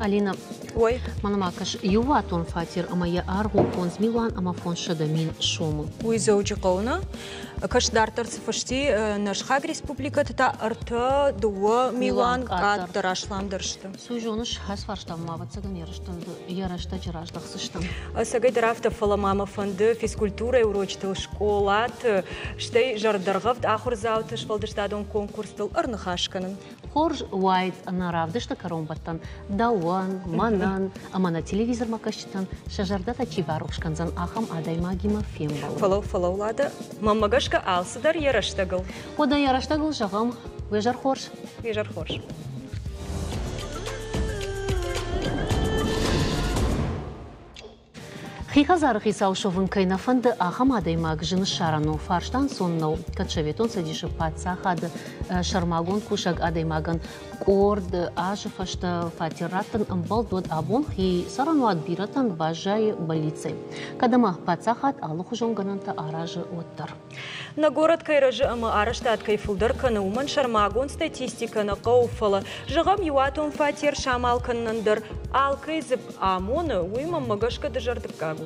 Алина, Ой. Мӕнӕ ма кӕс, иууатон фатер ӕмӕ йӕ аргъ у 5 милуан ӕмӕ 500 000 сомы. Уый Дзӕуджыхъӕуы нӕ? Кӕс дарддӕр цы фысти, нӕ сыхаг республикӕты та 3-2 милуан къаддӕр, асламдӕр сты. Цы зоныс, хӕс фарстам ма, ӕвӕццӕгӕн, йӕ рӕстӕджы раздӕхдзыстӕм. Ӕцӕгӕйдӕр афтӕ, фӕлӕ ма мӕ фӕнды физкультурӕйы урочытыл скъолаты, стӕй зӕрдӕргъӕвд ахуырдзауты сфӕлдыстадон конкурстыл ӕрныхас кӕнын. Хорз уаид нӕ равдысты кӕронбӕттӕн дӕуӕн, мӕнӕн ӕмӕ нӕ телевизормӕ кӕсджытӕн сӕ зӕрдӕтӕ чи барухс кӕндзӕн, ахӕм адӕймагимӕ фембӕлын. Фӕлӕуу, фӕлӕуу, Лада, мӕнмӕ гӕсгӕ алцыдӕр йӕ рӕстӕгыл. Уӕдӕ йӕ рӕстӕгыл зӕгъӕм, уе зӕр хорз. Уе зӕр хорз. Хи хӕдзары хицау суӕвын кӕй нӕ фӕнды, ахӕм адӕймаг зын ссарӕн у. Фарста ӕнцон нӕу. Кӕд Советон Цӕдисы паддзахады сӕрмагонд кусӕг адӕймагӕн къорд азы фӕстӕ фатер раттын ӕмбӕлд, уӕд абон хи цӕрӕнуат бирӕтӕн баззайы бӕллицӕй. Кӕд ӕмӕ паддзахад алыхуызон гӕнӕнтӕ аразы, уӕддӕр. Нӕ горӕт кӕй рӕзы ӕмӕ арӕзтад кӕй фылдӕр кӕны, уымӕн сӕрмагонд статистикӕ нӕ хъӕуы, фӕлӕ, зӕгъӕм, иуатон фатер самал кӕнынӕн дӕр алкӕй дзыпп амоны, уый мӕнмӕ гӕсгӕ дызӕрдыггаг у.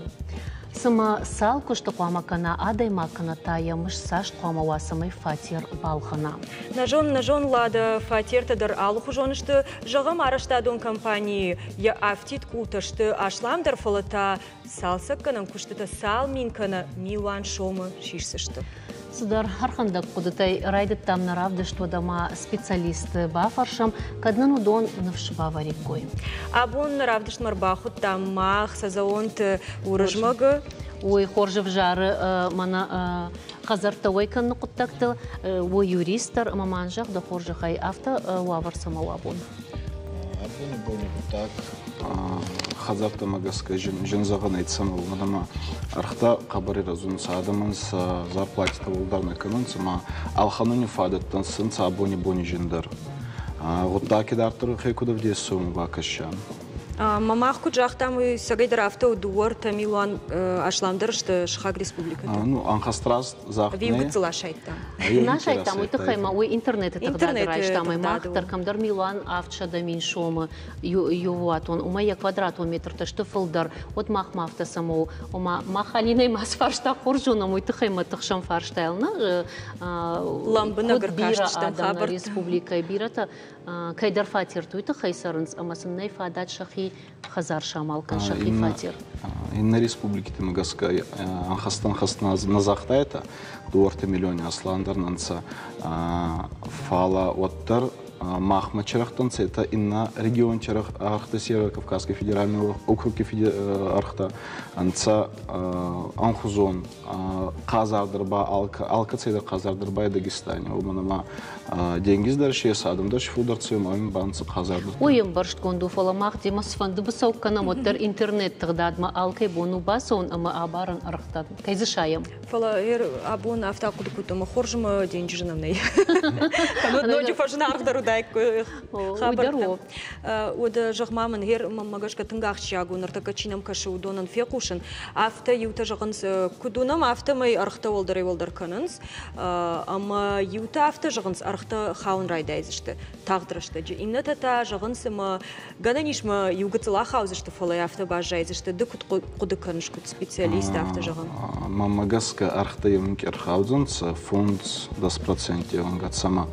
Цымӕ цал куысты хъуамӕ кӕна адӕймаг кӕнӕ та йӕ мызд цас хъуамӕ уа, цӕмӕй фатер балхӕна? Нӕ зон, нӕ зон, Лада, фатертӕ дӕр алыхуызон сты. Зӕгъӕм, арӕзтадон компанийы йӕ афтид къултӕ сты асламдӕр, фӕлӕ та цалцӕггӕнӕн куыстытӕ цал мин кӕнӕ милуан сомы сисдзысты. Цыдӕр ӕрхӕндӕг хъуыдытӕй райдыдтам нӕ равдыст, уӕдӕ ма специалистты бафӕрсӕм, кӕд нын уыдон ныфс бавӕриккой. Абон нӕ равдыстмӕ ӕрбахуыдтам мах Созоонты Уырызмӕгы. Уый хорз ӕвзары мӕнӕ хӕдзӕрттӕ уӕй кӕныны хъуыддӕгты, у юрист дӕр ӕмӕ ма зӕгъ, дӕ хорзӕхӕй, афтӕ уавӕр цӕмӕ у абон? Абоны боны хъуыддаг хӕдзӕрттӕмӕ гӕсгӕ зын зӕгъӕн ӕй цӕмӕ, уымӕн ӕмӕ ӕргътӕ хъӕбӕр ирӕзунцӕ, адӕмӕн сӕ зарплатитӕ уӕлдӕр нӕ кӕнунцӕ ӕма ӕлхӕнуни фадӕттӕн сӕнцӕ абони бони зиндӕр. Гъуддаг идарддӕр хе куд ӕвдесуй, уомӕ бакӕсиан. Ӕмӕ мах куыд загътам, уый цӕгӕйдӕр афтӕ у, 2-3 милуан асламдӕр сты сыхаг республикӕты. Ну, ӕнхӕст раст загъд Ӕви гыццыл асайдтам? Нӕ асайдтам, уый тыххӕй ма уый интернеты тыгъдады райстам, ӕмӕ мах дӕр кӕмдӕр 1 700 000 сомы иууатон, уымӕй йӕ квадратон метртӕ сты фылдӕр, уӕд махмӕ афтӕ цӕмӕ у, ома мах Алинӕй ма цы фарста хорз зонӕм, уый тыххӕй мӕ тыхсӕм фарстайыл, нӕ? Лӕмбынӕг Куыд бирӕ ӕркастыстӕм адӕм нӕ хабӕрттӕ. республикӕйы, бирӕтӕ кӕйдӕр фатерты уый тыххӕй цӕрынц, ӕмӕ сын нӕй фадат сӕхи хӕдзар самал кӕнын, сӕхи фатер. Иннӕ республикитӕмӕ гӕсгӕ ӕнхӕст-ӕнхӕст нӕ загътайтӕ, 2-3 миллиони асландӕр нӕ нцӕ, фалӕ уӕддӕр махмӕ чырӕхтӕнцӕ, это иннӕ регионти ӕргътӕ Северо-Кавказской федеральный округи ӕргътӕ ӕнцӕ ӕнхузон хъазардӕр ба алкӕцӕйдӕр хъазардӕр ба Дагестани, уомӕн ӕма денгиз дӕр си ес, адӕм дӕр си фулдӕр цӕуй, ӕма ин банцӕ хъазардӕр. Уый ӕмбӕрстгонд у, фӕлӕ мах демӕ цыфӕнды быцӕу кӕнӕм, уӕддӕр интернет тыгъдадмӕ алкӕй бон у бацӕуын ӕмӕ абарын ӕргътӕ. Кӕй дзы сайӕм? Фӕлӕ абон афтӕ ахъуыды кодтон, ӕмӕ хорз ӕмӕ денджызы нӕм нӕй. Кӕннод ноджы фӕзынаргъдӕр уыдаиккой хабӕрттӕ. Уӕдӕ зӕгъ-ма мын, гъер мӕнмӕ гӕсгӕ тынг ахсджиаг у, ныртӕккӕ чи нӕм кӕсы, уыдонӕн фехъусын. Афтӕ иутӕ зӕгъынц, куыд уынӕм, афтӕмӕй ӕргътӕ уӕлдӕрӕй-уӕлдӕр кӕнынц. Ӕмӕ иутӕ афтӕ зӕгъынц, ӕргътӕ хауын райдайдзысты тагъд рӕстӕджы. Иннӕтӕ та зӕгъынц, ӕмӕ гӕнӕн ис мӕ иу гыццыл ахаудзысты, фӕлӕ афтӕ баззайдзысты. Ды куыд хъуыды кӕныс, куыд специалист, афтӕ зӕгъӕм? Мӕнмӕ гӕсгӕ ӕргътӕ еунӕг ӕрхаудзӕнцӕ 5-10 проценти уӕнгӕ цӕмӕ.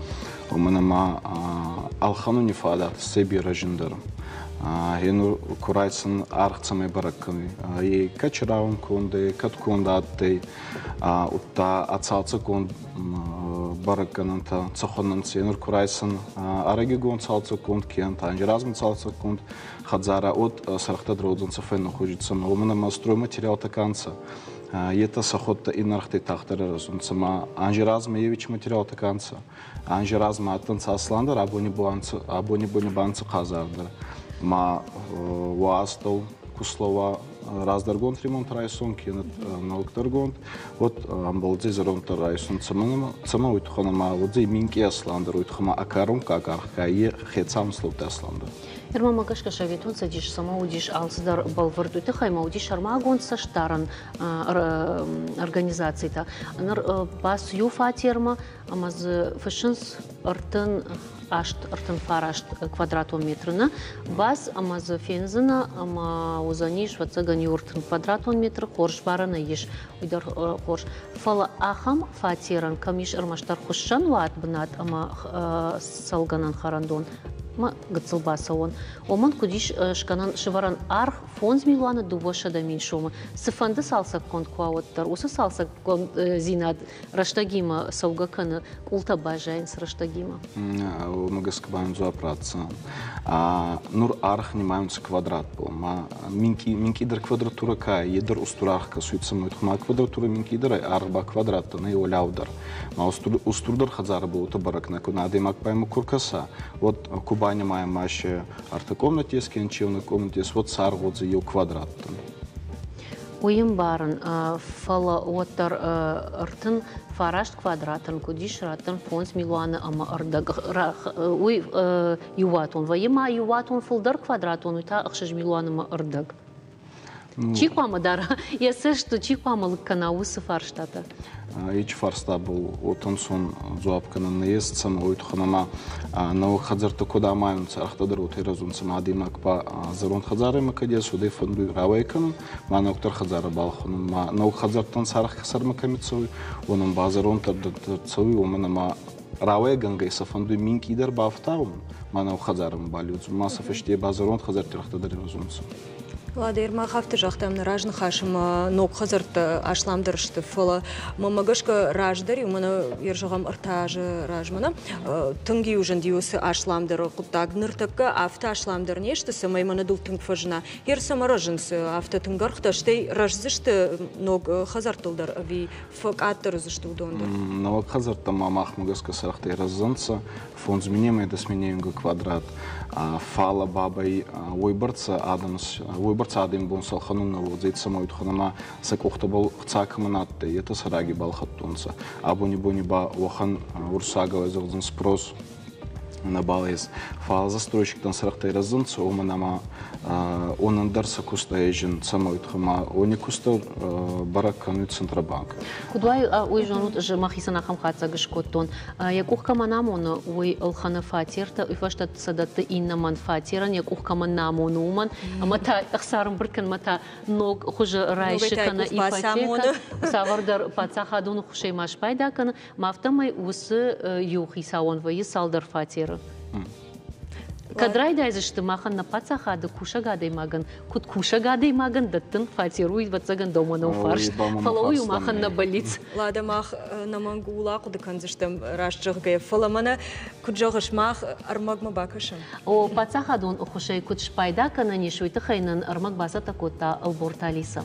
Уымӕн ӕма ӕлхӕнуни фадат иссӕй берӕ зиндӕр. Гъенур ку райсӕн аргъ цӕмӕй бӕрӕг кӕнуй. Е кӕд чырауон конд ӕй, кӕд конд адтӕй, удта ӕ цалцӕггонд бӕрӕггӕнӕнтӕ цӕхуӕн ӕнцӕ. Нур ку райсӕн ӕрӕгигон цалцӕггонд кенӕ анзи цалцӕггонд хӕдзарӕ, уӕд сӕргътӕ дӕр уодзӕнцӕ фӕйнӕхузи цӕмӕ. Уомӕн ӕма стройматериалтӕ ка нцӕ, етӕ сӕхуӕдтӕ иннӕргътӕй тагъддӕр аразунцӕ. Ма анзи размӕ евичи материалтӕ ка нцӕ, анзи размӕ адтӕнцӕ асландӕр, абони бони ба ӕнцӕ хъазардӕр. Ма уӕ астӕу куслова раздӕргонд ремонт райсун кенӕ нӕуӕгдӕргонд, уӕд ӕмбӕлдзӕй зӕронддӕр райсун. Цӕмӕн уой туххӕн ӕма уодзӕй минкъий асландӕр, уой туххӕн ӕма ӕ кӕронккаг аргъ ка е хецау слотӕ асландӕр. Нырма гӕсгӕ Советон Цӕдис цӕмӕ уыдис алцыдӕр бӕлвырд, уый тыххӕй ма уыдис сӕрмагонд цӕстдарӕн организацитӕ. Ныр бацу иу фатермӕ ӕмӕ дзы фыссынц 38, 39 квадратон метры нӕ бац ӕмӕ дзы фендзынӕ ӕмӕ уыдзӕнис, ӕвӕццӕгӕн, иу 30 квадратон метры хорз барӕнӕй ис, уый дӕр хорз. Фӕлӕ ахӕм фатерӕн кӕм ис ӕрмӕстдӕр хуыссӕнуат бынат ӕмӕ цӕлгӕнӕн хӕрӕндон, ма гыццыл бацӕуон. Уымӕн куыд ис скӕнӕн сывӕрӕн аргъ 5 милуаны 200 000 сомы. Цыфӕнды цалцӕггонд куы уа, уӕддӕр уыцы цалцӕггонддзинад рӕстӕгимӕ цӕугӕ кӕны, къултӕ баззайынц рӕстӕгимӕ. Уымӕ гӕсгӕ ба дзуапп ратдзӕн. Нур аргъ нимайунцӕ квадратбӕл. Ма минкъийдӕр квадратурӕ ка е дӕр устур аргъ кӕсуй цӕмӕй ма квадратурӕ минкъийдӕр ӕй, аргъ ба квадраттӕ нӕй уӕлиаудӕр. Ма устурдӕр хӕдзарӕ ба уотӕ бӕрӕг нӕ куд адӕймаг ба имӕ ку ркӕса, уӕд ку банимайӕн ма се ӕртӕ комнати ес кенӕ еунӕг комнати ес, уӕд сӕ аргъ уодзӕй еу квадраттӕн. Уый ӕмбарын, фӕлӕ уӕддӕр 39 квадратӕн куыд ис раттӕн 5 милуаны ӕмӕ ӕрдӕг. Уый иууатон вӕййы ма иууатон фылдӕр квадратон, уый та 6 милуаны ӕмӕ ӕрдӕг. Чи хъуамӕ дара йӕ цӕст, чи хъуамӕ лыг кӕна уыцы фарстатӕ? Ичи фарстабыл уотӕнцон дзуапп кӕнӕн нӕййес, цӕмӕй уой туххӕн ӕма нӕуӕг хӕдзӕрттӕ куд амайунцӕ, ӕргътӕ дӕр уотӕ ирӕзунцӕ, ма адӕймаг ба зӕронд хӕдзарӕмӕ кӕд ес, уӕд ӕй фӕндуй рауӕй кӕнун, ма нӕуӕгдӕр хӕдзарӕ балхӕнун, ма нӕуӕг хӕдзӕрттӕн сӕ аргъ сӕрмӕ кӕми цӕуй, уонӕн ба зӕронддӕр цӕуй, уомӕн ӕма рауӕйгӕнгӕй сӕ фӕндуй минкъийдӕр бафтаун, ма нӕуӕг хӕдзарӕмӕ балиудзун, ма сӕ фӕсте ба зӕронд хӕдзӕртти ӕргътӕ дӕр ирӕзунцӕ. Ладер, мах афтӕ загътам нӕ разныхасы ӕмӕ ног хӕдзӕрттӕ асламдӕр сты, фӕлӕ мӕнмӕ гӕсгӕ раздӕр-иу мӕнӕ йе зӕгъӕм ӕртӕ азы размӕ нӕ тынг-иу зынди уыцы асламдӕр хъуыддаг. Ныртӕккӕ афтӕ асламдӕр не сты, цӕмӕй мӕнӕ дыл тынг фӕзына. Йе рцӕмӕ рӕзынц афтӕ тынг ӕргътӕ, стӕй рӕздзысты ног хӕдзӕрттыл дӕр ӕви фӕкъаддӕр уыдзысты уыдон дӕр? Нӕуӕг хӕдзӕрттӕ ма махмӕ гӕсгӕ сӕргътӕй рӕздзӕнцӕ 5 минемӕй дӕс минеуинга квадрат. Фалӕ бабӕй уойбӕрцӕ адӕм уойбӕрцӕ адӕм бон сӕ ӕлхӕнун нӕ уодзӕй, цӕмӕй туххӕн ӕма сӕ къохтӕбӕл хца кӕмӕн адтӕй, етӕ сӕ раги балхӕдтонцӕ. Абони бони ба уӕхӕн уруссагау зӕгъдзӕн спрос нӕбал ес. Фал застройщиктӕн сӕргътӕй рӕзунцӕ, уомӕн ӕма уонӕн дӕр сӕ куст ӕй зин, цӕмӕй ма уони куст дӕр бӕрӕг кӕнуй Центробанк. Куыд уай, уый зонут, ӕз мӕхицӕн ахӕм хатдзӕг скодтон. Йӕ къух кӕмӕн амоны, уый ӕлхӕны фатертӕ, уый фӕстӕ сӕ дӕтты иннӕмӕн фатерӕн, йӕ къух кӕмӕн нӕ амоны, уымӕн, ӕмӕ та ӕхца ӕрӕмбырд кӕнынмӕ та ног хуызы райсы кӕнӕ ипотекӕ, цавӕрдӕр паддзахадон ӕххуысӕй ма спайда кӕны, ӕмӕ афтӕмӕй уыцы иу хицауӕн вӕййы цалдӕр фатеры. Кӕд райдайдзысты махӕн нӕ паддзахады кусӕг адӕймагӕн, куыд кусӕг адӕймагӕн дӕттын фатер, уый ӕвӕццӕгӕн дӕумӕ нӕу фарст, фӕлӕ уый у махӕн нӕ бӕллиц. Лада, мах нӕмӕнг ууыл ахъуыды кӕндзыстӕм, раст зӕгъгӕйӕ, фӕлӕ мӕнӕ, куыд зӕгъыс, мах ӕрмӕгмӕ бакӕсӕм. О, паддзахадон ӕххуысӕй куыд спайда кӕнӕн ис, уый тыххӕй нын ӕрмӕг бацӕттӕ кодта Ӕлборты Алиса.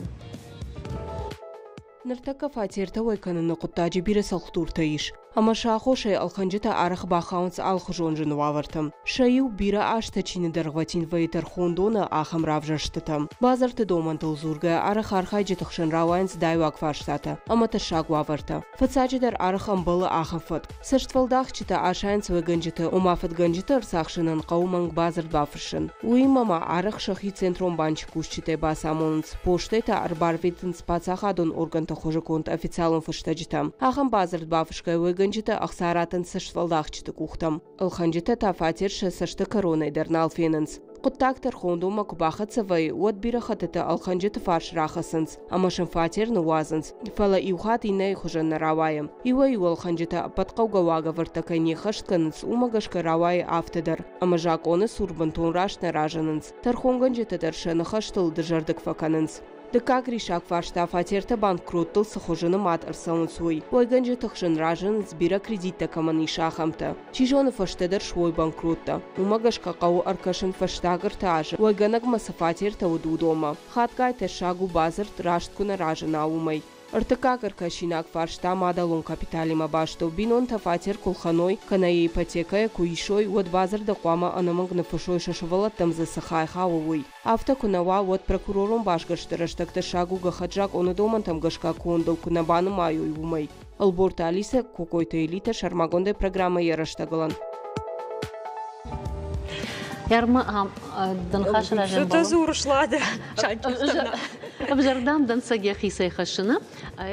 Ныртӕккӕ фатертӕ уӕй кӕныны хъуыддаджы бирӕ цӕлхдуртӕ ис, ӕмӕ сӕ аххосӕй ӕлхӕнджытӕ арӕх бахауынц алыхуызон зын уавӕртӕм. Сӕ иу, бирӕ азтӕ чи ныддӕргъвӕтин вӕййы тӕрхондоны, ахӕм равзӕрстытӕ. Базарты домӕнтыл дзургӕ, арӕх архайджыты хсӕн рауайынц дайуаг фарстатӕ ӕмӕ тӕссаг уавӕртӕ. Фыццаджыдӕр арӕх ӕмбӕлы ахӕм фӕтк. Цӕстфӕлдахджытӕ асайынц уӕйгӕнджыты, ома фыдгӕнджыты ӕрцахсынӕн хъӕуы мӕнг бадзырд бафыссын. Уыимӕ ма арӕх сӕхи Центрон банчы кусджытӕй бацамонынц, постӕй та ӕрбарвитынц паддзахадон органты хуызы конд официалон фыстӕджытӕ. Ахӕм бадзырд бафысгӕ уӕйгӕнджытӕ ӕхца раттынц цӕстфӕлдахджыты къухтӕм. Ӕлхӕнджытӕ та фатер сӕ цӕсты кӕронӕй дӕр нал фенынц. Хъуыддаг тӕрхондонмӕ куы бахӕццӕ вӕййы, уӕд бирӕ хӕттыты ӕлхӕнджыты фарс рахӕцынц ӕмӕ сын фатер ныууадзынц, фӕлӕ иу хатт иннӕйы хуызӕн нӕ рауайы. Иуӕй-иу ӕлхӕнджытӕ ӕппӕт хъӕугӕ уагӕвӕрдтӕ кӕй не ххӕст кӕнынц, уымӕ гӕсгӕ рауайы афтӕ дӕр, ӕмӕ закъоны цур бынтон раст нӕ разынынц. Тӕрхонгӕнджытӕ дӕр сӕ ныхӕстыл дызӕрдыг фӕкӕнынц. Дыккаг риссаг фарста фатертӕ банкроттыл цы хуызы нымад ӕрцӕуынц, уый. Уӕйгӕнджыты хсӕн разынынц, бирӕ кредиттӕ кӕмӕн ис, ахӕмтӕ. Чи зоны, фӕстӕдӕр суой банкроттӕ. Уымӕ гӕсгӕ хъӕуы ӕркӕсын фӕстаг ӕртӕ азы, уӕйгӕнӕгмӕ цы фатертӕ уыд, уыдонмӕ. Хатгай тӕссаг у бадзырд раст куы нӕ разына, уымӕй. Ӕртыккаг ӕркӕсинаг фарста мадӕлон капиталимӕ баст у. Бинонтӕ фатер куы лхӕной, кӕнӕ йӕ ипотекӕйӕ куы исой, уӕд бадзырды хъуамӕ ӕнӕмӕнг ныффыссой сӕ сывӕллӕттӕм дзы цы хай хауы, уый. Афтӕ куы нӕ уа, уӕд прокуророн басгӕрсты рӕстӕг тӕссаг у гӕххӕтт закъоны домӕнтӕм гӕсгӕ кондыл куы нӕ банымайой, уымӕй. Ӕлборты Алисӕ, Кокойты Элитӕ сӕрмагондӕй программӕ Йӕ рӕстӕгылӕн. Ӕрма дӕнхас разӕмбӕлы. Дзурыс, Лада? Ӕвзӕрдӕм дӕнцӕг йӕхицӕй хӕссыны.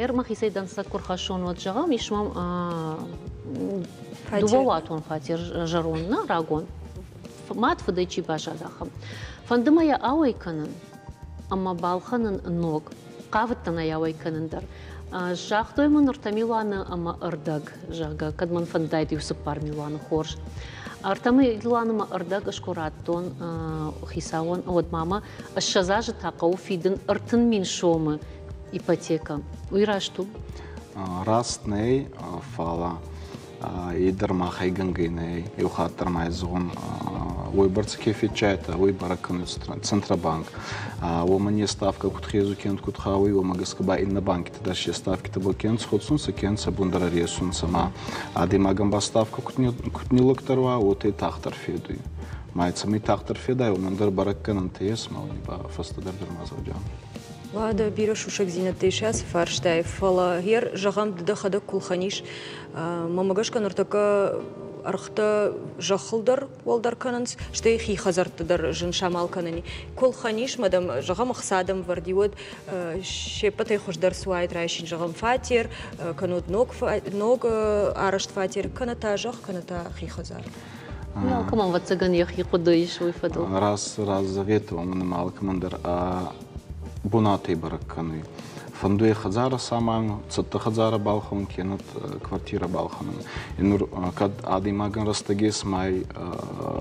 Ӕрма хицӕй дӕнцӕг куы рхӕссон, уӕд зӕгъӕм, ис мӕм дыууӕуатон фатер зӕронд, нӕ рагон. Мад фыдӕй чи баззад, ахӕм. Фӕнды мӕ йӕ ауӕй кӕнын ӕмӕ балхӕнын ног. Хъавыдтӕн ӕй ауӕй кӕнын дӕр. Загътой мын ӕртӕ милуаны ӕмӕ ӕрдӕг, зӕгъгӕ, кӕд мӕн фӕндаид иу 4 милуаны хорз. Ӕртӕ милуаны мӕ ӕрдӕг ӕз куы радтон хицауӕн, уӕд ма мӕ 20 азы та хъӕуы фидын 30 000 сомы ипотекӕ. Уый раст у? Раст нӕй, фӕлӕ е дӕр махӕй гӕнгӕй нӕй. Еу хатт дӕр ма зӕгъун, уойбӕрцӕ ке федчайтӕ, уой бӕрӕг кӕнуй Центробанк. Уомӕн е ставкӕ куд хезуй, кенӕ куд хауй, уомӕ гӕсгӕ ба иннӕ банкитӕ дӕр се ставкитӕбӕл ке сходсунцӕ, ке сӕ бундӕр ӕресунцӕ. Ма адӕймагӕн ба ставкӕ куд ниллӕгдӕр уа, уотӕ тагъддӕр федуй. Ма цӕмӕй тагъддӕр федай, уомӕн дӕр бӕрӕггӕнӕнтӕ ес, ма уони ба фӕстӕдӕр дӕр ма зӕгъдиан. Уӕдӕ бирӕ сусӕгдзинӕдтӕ ис ацы фарстайы, фӕлӕ гъер, зӕгъӕм, ды дӕхӕдӕг куы лхӕнис, мӕнмӕ гӕсгӕ ныртӕккӕ ӕргътӕ зӕххыл дӕр уӕлдӕр кӕнынц, стӕй хи хӕдзӕртты дӕр зын самал кӕнын. Куы лхӕнис, мӕ дӕм, зӕгъӕм, ӕхца дӕм вӕрди, уӕд се ппӕтӕй хуыздӕр цы уаид райсин, зӕгъӕм, фатер, кӕнӕ ног арӕзт фатер, кӕнӕ та зӕхх, кӕнӕ та хи хӕдзар. Алкӕмӕн, ӕвӕццӕгӕн, йӕхи хъуыды ис уый фӕдыл. Раз зӕгъет, уымӕн ӕмӕ алкӕмӕн дӕр бунатӕй бӕрӕг кӕнуй. Фӕндуй хӕдзарӕ самайун, цӕттӕ хӕдзарӕ балхӕнун кенӕ квартирӕ балхӕнун. Нур кӕд адӕймагӕн рӕстӕг ес, май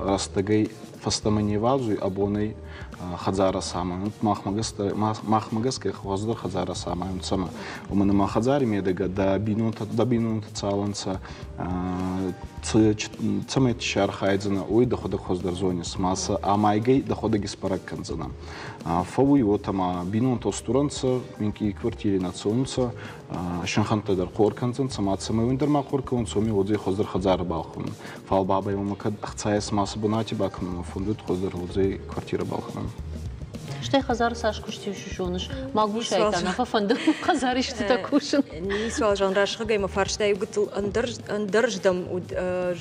рӕстӕгӕй фӕстӕмӕ не вадзуй, абонӕй хӕдзарӕ самайун. Махмӕ гӕсгӕ хуӕздӕр хӕдзарӕ самайун цӕмӕ. Уымӕн ӕма хӕдзари медӕгӕ дӕ бийнонтӕ цалӕнцӕ, цӕмӕй архайдзӕнӕ, уой дӕхуӕдӕг хуӕздӕр зонис, ма сӕ амайгӕй дӕхуӕдӕг исбӕрӕг кӕндзӕнӕ. Фӕууй уотӕ ма бийнонтӕ устурӕнцӕ, минкъий квартири нӕ цӕунцӕ, синхӕнттӕ дӕр хъор кӕндзӕнцӕ, ма цӕмӕй уин дӕр ма хъор кӕнунцӕ, уоми уодзӕй хуӕздӕр хӕдзарӕ балхӕнун. Фал бабӕй уомӕ кӕд ӕхца ес ма сӕ бунати бакӕнунмӕ фӕндуй, хуӕздӕр уодзӕй квартирӕ балхӕнун. Стӕй хӕдзары цас куыст ис, зоныс? Магусайы та нӕ фӕфӕнды хӕдзары истытӕ кусын. Ницуал зӕгъын, расыгӕй мӕ фарста иу гыццыл ӕндӕрыздӕм уыд.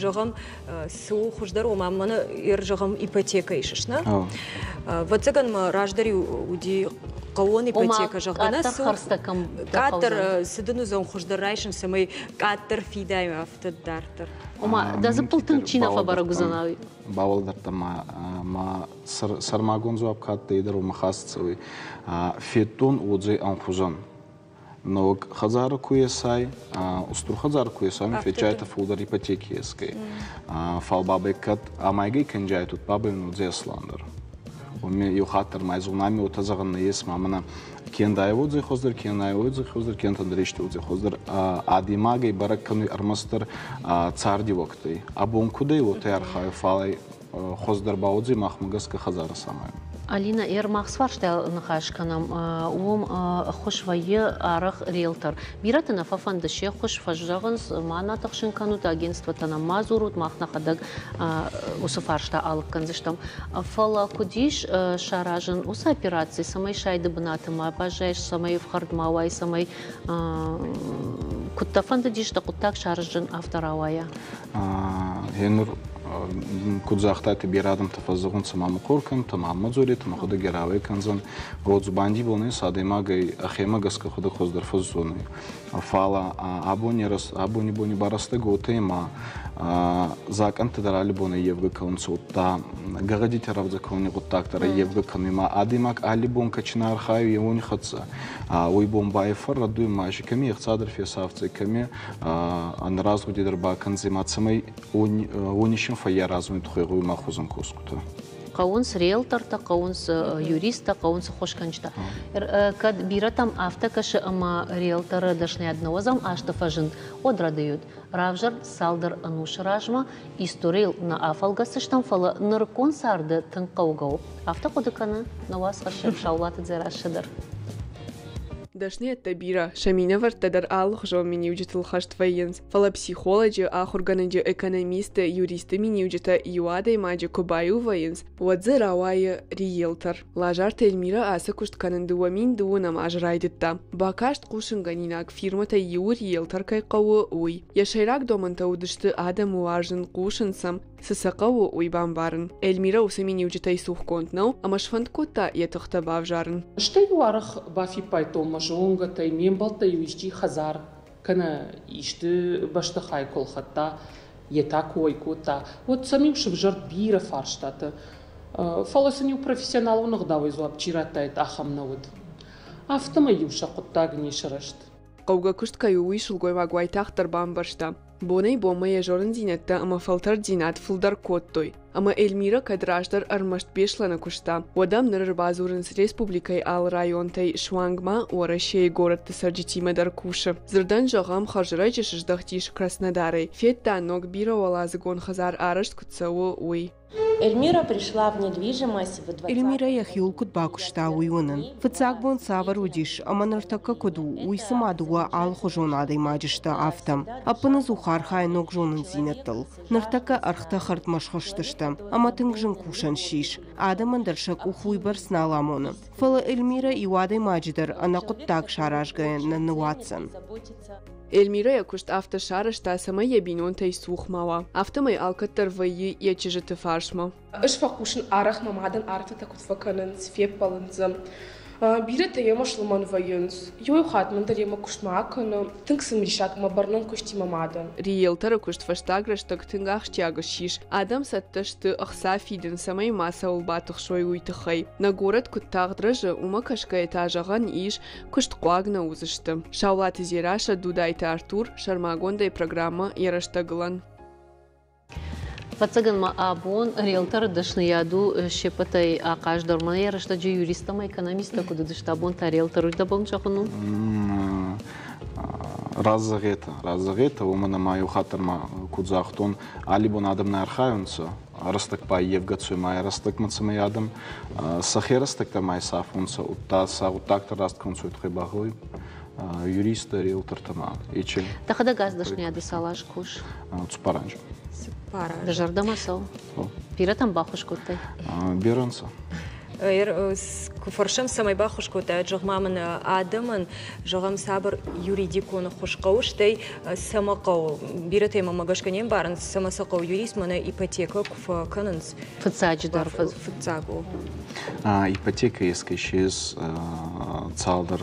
Зӕгъӕм, цы у хуыздӕр, ома мӕнӕ зӕгъӕм, ипотекӕ исыс, нӕ? Ӕвӕццӕгӕн мӕ раздӕр-иу уыди хъӕууон ипотекӕ, зӕгъгӕ, нӕ къаддӕр хӕрдзтӕ кӕм къаддӕр цы дын уыдзӕн хуыздӕр райсын, цӕмӕй къаддӕр фидай афтӕ дарддӕр. Ома, дӕ дзыппыл тынг чи нӕ фӕбӕрӕг уыдзӕн, Бауӕлдӕрдта ма ма сӕрмагонд дзуапп ка адтӕй, дӕр уомӕ хаст цӕуй. Федтон уодзӕй ӕнхузӕн. Нӕуӕг хӕдзарӕ ку есай, устур хӕдзарӕ ку есай, фечайтӕ фулдӕр ипотеки есгӕй. Фал бабӕй кӕд амайгӕй кӕнджай, тут бабӕй уодзӕй асландӕр. Уоми еу хатт дӕр ма зонами уотӕ зӕгъӕн нӕййес, ма мӕнӕ кен дай уодзӕй хуӕздӕр, кен най уодзӕй хуӕздӕр, кен ӕндӕр исти уодзӕй хуӕздӕр. Адӕймагӕй бӕрӕг кӕнуй ӕрмӕстдӕр цардиуӕгтӕй. Абон куд ӕй, уотӕ архайуй, фал ӕй хуӕздӕр ба уодзӕй махмӕ гӕсгӕ хӕдзарӕ самайун. Алина, ӕрмах фарстайыл ныхас кӕнӕм, уым ӕххуыс вӕййы арӕх риэлтор. Бирӕты нӕ фӕфӕнды се ххуыс, фӕзӕгъынц, ма нӕ тыхсын кӕнут, агентствотӕ нӕм ма дзурут, мах нӕхӕдӕг уыцы фарста алыг кӕндзыстӕм. Фӕлӕ куыд ис саразын уыцы операци, цӕмӕй сайды бынаты ма баззайыс, цӕмӕй ӕфхӕрд ма уай, цӕмӕй куыд дӕ фӕндыдис дӕ хъуыддаг саразын, афтӕ рауайа? Гъенур куд загътайтӕ, берӕ адӕмтӕ фӕззӕгъунцӕ, ма мӕ хъор кӕнтӕ, ма мӕ дзоретӕ, мӕхуӕдӕг ӕрауӕй кӕндзӕн. Дзубанди бон ес адӕймагӕй ӕхемӕ гӕсгӕ ӕхуӕдӕг хуӕздӕр фӕззонуй. Фал абони бони ба рӕстӕг уотӕ ма закъӕнттӕ дӕр алли бон ӕййевгӕ кӕнунцӕ, удта гӕгъӕдитӕ рӕвдзӕ кӕнуни гъуддаг дӕр ӕййевгӕ кӕнуй. Ма адӕймаг алли бон ка чи нӕ архайуй, уони хӕццӕ уой бон ба фӕррӕдуй, ма си кӕми ӕхца дӕр фесафдзӕй, кӕми ӕнӕразгъуди дӕр бакӕндзӕй, ма цӕмӕй уони син фӕййаразуни туххӕй гъӕуй ма хузӕн косгутӕ. Хъӕуынц риэлтортӕ, хъӕуынц юристтӕ, хъӕуынц ӕххуысгӕнджытӕ. Кӕд бирӕтӕм афтӕ кӕсы, ӕмӕ риэлторы дӕсныйад нӕуӕдзӕм азты фӕзынд, уӕд рӕдыйут. Равзӕрд цалдӕр ӕнусы размӕ историйыл нӕ афӕлгӕсдзыстӕм, фӕлӕ нырыккон царды тынг хъӕугӕ у. Афтӕ хъуыды кӕны нӕ уацхӕссӕг Саулаты Дзерассӕ дӕр. Дӕсныйӕдтӕ бирӕ, сӕ минӕвӕрттӕ дӕр алыхуызон миниуджытыл хӕст вӕййынц, фӕлӕ психолоджы, ахуыргӕнӕджы, экономисты, юристы миниуджытӕ иу адӕймаджы куы баиу вӕййынц, уӕд дзы рауайы риэлтор. Лазарты Эльмирӕ ацы куыст кӕнын 2012 азы райдыдта. Бакаст хъусынгӕнинаг фирмӕтӕй иуы риэлтор кӕй хъӕуы, уый. Йӕ сӕйраг домӕнтӕ уыдысты адӕмы уарзын, хъусын сӕм, Цы сӕ хъӕуы, уый бамбарын. Эльмирӕ уыцы миниуджытӕй цухгонд нӕу ӕмӕ сфӕнд кодта йӕ тыхтӕ бавзарын. Стӕй-иу арӕх бафиппайдтон мӕ зонгӕтӕй, ме мбӕлттӕй-иу исчи хӕдзар кӕнӕ исты бӕстыхай куы ӕлхӕдта, йе та куы уӕй кодта, уӕд сӕм-иу сывзӕрд бирӕ фарстатӕ. Фӕлӕ сын-иу профессионалон ӕгъдауӕй дзуапп чи радтаид, ахӕм нӕ уыд. Афтӕмӕй-иу сӕ хъуыддаг не сырӕзт. Хъӕугӕ куыст кӕй у, уый сылгоймаг уайтагъддӕр бамбӕрста. Бонӕй-бонмӕ йӕ зонындзинӕдтӕ ӕмӕ фӕлтӕрддзинад фылдӕр кодтой. Ӕмӕ Эльмирӕ кӕд раздӕр ӕрмӕст Беслӕны куыста, уӕд ӕм ныр ӕрбадзурынц республикӕйы алы районтӕй суанг ма Уӕрӕсейы горӕтты цӕрджытимӕ дӕр кусы. Дзырдӕн зӕгъӕм, хӕрзӕрӕджы сыздӕхтис Краснодарӕй. Федта, ног бирӕуӕладзыгон хӕдзар арӕзт куыд цӕуы, уый. Эльмира пришла в недвижимость в 20 Эльмирӕ йӕхиуыл куыд бакуыста, уый уынын. Фыццаг бон цавӕр уыдис ӕмӕ ныртӕккӕ куыд у, уый цыма дыууӕ алыхуызон адӕймаджы сты, афтӕ. Ӕппынӕдзух архайы ног зонындзинӕдтыл. Ныртӕккӕ ӕргътӕ хӕрдмӕ схызтысты ӕмӕ тынг зын кусӕн ссис. Адӕмӕн дӕр сӕ къух уыйбӕрц нал амоны. Фӕлӕ Эльмирӕ иу адӕймаджы дӕр ӕнӕхъуыддаг саразгӕйӕ нӕ ныуадздзӕн. Эльмирӕ йӕ куыст афтӕ сарӕзта, цӕмӕй йӕ бинонтӕй цух ма уа. Афтӕмӕй алкӕддӕр вӕййы йӕ чызджыты фарсмӕ. Ӕз фӕхъусын арӕх мӕ мадӕн арфӕтӕ куыд фӕкӕнынц, феппӕлынц дзы. Бирӕтӕ йемӕ слымӕн вӕййынц. Иу хатт мын дӕр йемӕ куыстмӕ акӕны. Тынг цымыдисаг ӕмӕ бӕрнон куыстимӕ мадӕн. Риэлторы куыст фӕстаг рӕстӕг тынг ахсджиаг ссис. Адӕм цӕттӕ сты ӕхца фидын, цӕмӕй мацӕуыл батыхсой, уый тыххӕй. Нӕ горӕт куыд тагъд рӕзы, уымӕ кӕсгӕйӕ та зӕгъӕн ис, куыстхъуаг нӕ уыдзысты. Саулаты Дзерассӕ, Дудайты Артур, сӕрмагондӕй программӕ «Йӕ рӕстӕгылӕн». Фӕццӕгӕн ма абон риэлторы дӕсныйад у се ппӕтӕй ахъаздӕр. Мӕнӕ йӕ рӕстӕджы юрист ӕмӕ экономисттӕ куыд уыдысты, абон та риэлтор уый дӕ бон зӕгъын у? Раззагъетӕ, раззагъетӕ, уомӕн ӕма еу хатт дӕр ма куд загътон, аллибон адӕм нӕ архайунцӕ, рӕстӕг баййевгӕ цума рӕстӕгмӕ цӕмӕй адӕм сӕхе рӕстӕгтӕ ма исафунцӕ, удта сӕ гъуддӕгтӕ раст кӕнун туххӕй багъӕуй юристтӕ, риэлтортӕ ма ечи. Дӕхӕдӕг ацы дӕсныйады цал азы кус? Цуппар анзи. Цуппар Дӕ зӕрдӕмӕ цӕуы? Бирӕтӕн баххуыс кодтай? Берӕ нцӕ. Куы фӕрсӕм, цӕмӕй баххуыс кодтай, зӕгъ-ма мын, адӕмӕн, зӕгъӕм, цавӕр юридикон ӕххуыс хъӕуы, стӕй цӕмӕ хъӕуы? Бирӕтӕ мӕмӕ гӕсгӕ не мбарынц, цӕмӕ сӕ хъӕуы юрист, мӕнӕ ипотекӕ куы фӕкӕнынц. Фыццаджыдӕр. Фыццаг у. Ипотека ескӕй цалдӕр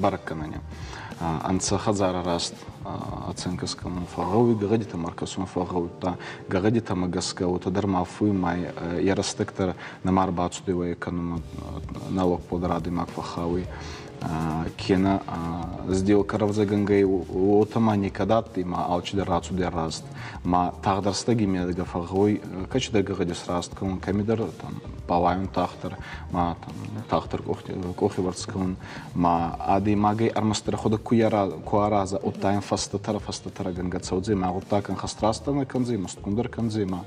бӕрӕггӕнӕни. Ӕнцӕ хӕдзарӕ раст оценка скӕнун фӕгъгъӕуй, гӕгъӕдитӕмӕ ӕркӕсун фӕгъгъӕудта. Гӕгъӕдитӕмӕ гӕсгӕ уотӕ дӕр ма фуй ма йӕ рӕстӕг дӕр нӕма ӕрбацудӕй уӕй кӕнунмӕ налогподӕр адӕймаг фӕххауй. Кенӕ сделка рӕвдзӕгӕнгӕй уотӕ ма некӕд адтӕй, ма алчидӕр рацудӕй раст. Ма тагъд рӕстӕги медӕгӕ фӕгъгъӕуй кӕцидӕр гӕгъӕди сраст кӕнун, кӕмидӕр там бауайун тагъддӕр, ма там тагъддӕр къохивӕрц кӕнун, ма адӕймагӕй ӕрмӕстдӕр ӕхуӕдӕг ку араза, удта ин фӕстӕтӕрӕ-фӕстӕтӕрӕгӕнгӕ цӕудзӕй, ма гъуддаг ӕнхӕст растдӕр нӕ кӕндзӕй, мустгундӕр кӕндзӕй, ма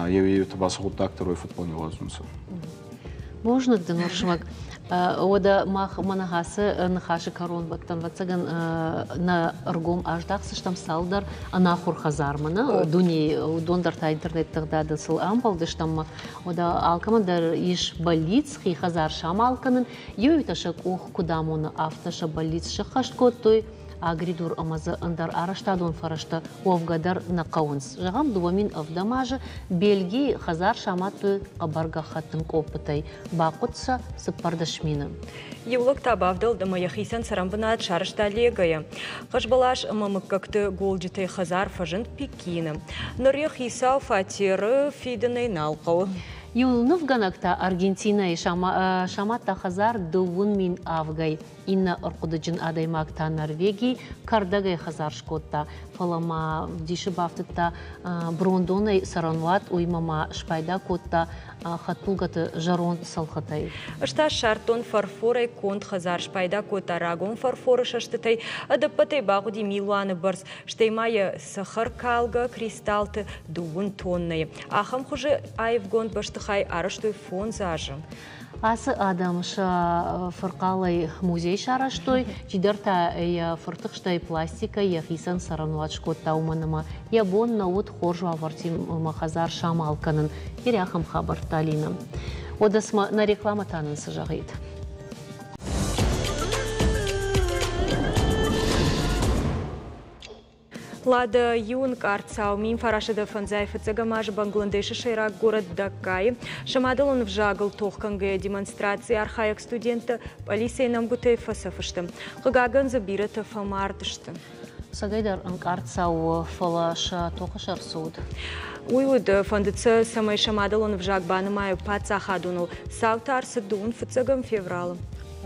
еуей-еутӕ ба сӕ гъуддаг дӕр уой фӕдбӕл не уадзунцӕ. Бузныг дын, Уырызмӕг. Уӕдӕ мах мӕнӕ ацы ныхасы кӕронбӕттӕн, ӕвӕццӕгӕн, нӕ ӕргом аздахдзыстӕм цалдӕр ӕнахуыр хӕдзармӕ, нӕ дунейы, уыдон дӕр та интернет тыгъдады сыл ӕмбӕлдыстӕм. Уӕдӕ алкӕмӕн дӕр ис бӕллиц хи хӕдзар самал кӕнын. Иу-иутӕ сӕ къух куыд амоны, афтӕ сӕ бӕллиц сӕххӕст кодтой. Агридур ӕмӕ дзы ӕндӕр арӕзтадон фӕрӕзтӕ уӕвгӕ дӕр нӕ хъӕуынц. Зӕгъӕм, 2007 азы Бельгийы хӕдзар самадтой хъӕбӕр гӕххӕттын къоппытӕй, бахъуыд сӕ 14 000. Иу лӕг та бавдӕлд ӕмӕ йӕхицӕн цӕрӕнбынат сарӕзта Легойӕ. Хъазбӕлас ӕмӕ мыггӕгты голджытӕй хӕдзар фӕзынд Пекины. Ныр йӕ хицау фатеры фидынӕй нал хъӕуы. Иу нывгӕнӕг та Аргентинӕйы самадта хӕдзар 10 000 авгӕй. Иннӕ ӕрхъуыдыджын адӕймаг та Норвегийы кӕрдӕгӕй хӕдзар скодта, фӕлӕ ма дисы бафтыдта брондонӕй цӕрӕнуат, уыимӕ ма спайда кодта хӕдтулгӕты зӕронд цӕлхытӕй. Ӕз та ссардтон фарфорӕй конд хӕдзар, спайда кодта рагон фарфоры сӕстытӕй, ӕдӕппӕтӕй бахъуыди милуаны бӕрц, стӕй ма йӕ цӕхӕркалгӕ кристаллты 20 тоннӕйы. Ахӕм хуызы аивгонд бӕстыхай арӕзтой 5 азы. Ацы адӕм сӕ фырхъалӕй музей сарӕзтой, чидӕр та йӕ фыртыхстӕй пластикӕй йӕхицӕн цӕрӕнуат скодта, уымӕн ӕмӕ йӕ бон нӕ уыд хорз уавӕртимӕ хӕдзар самал кӕнын. Бирӕ ахӕм хабӕрттӕ, Алина. Уӕдӕ цымӕ нӕ рекламӕ та нын цы зӕгъид? Лада иу ӕнкъард цау 1951 азы Бангладешы сӕйраг горӕт Даккайы сӕ мадӕлон ӕвзагыл тох кӕнгӕйӕ демонстрацийы архайӕг студенттӕ пъӕлицӕйы нӕмгуытӕй фӕцӕф сты. Хъыгагӕн дзы бирӕтӕ фӕмард сты. Цӕгӕйдӕр ӕнкъард цау у, фӕлӕ сӕ тохы сӕр цы уыд? Уый уыд, фӕндыд сӕ, цӕмӕй сӕ мадӕлон ӕвзаг банымайой паддзахадоныл. Цау та ӕрцыд 25 февралы.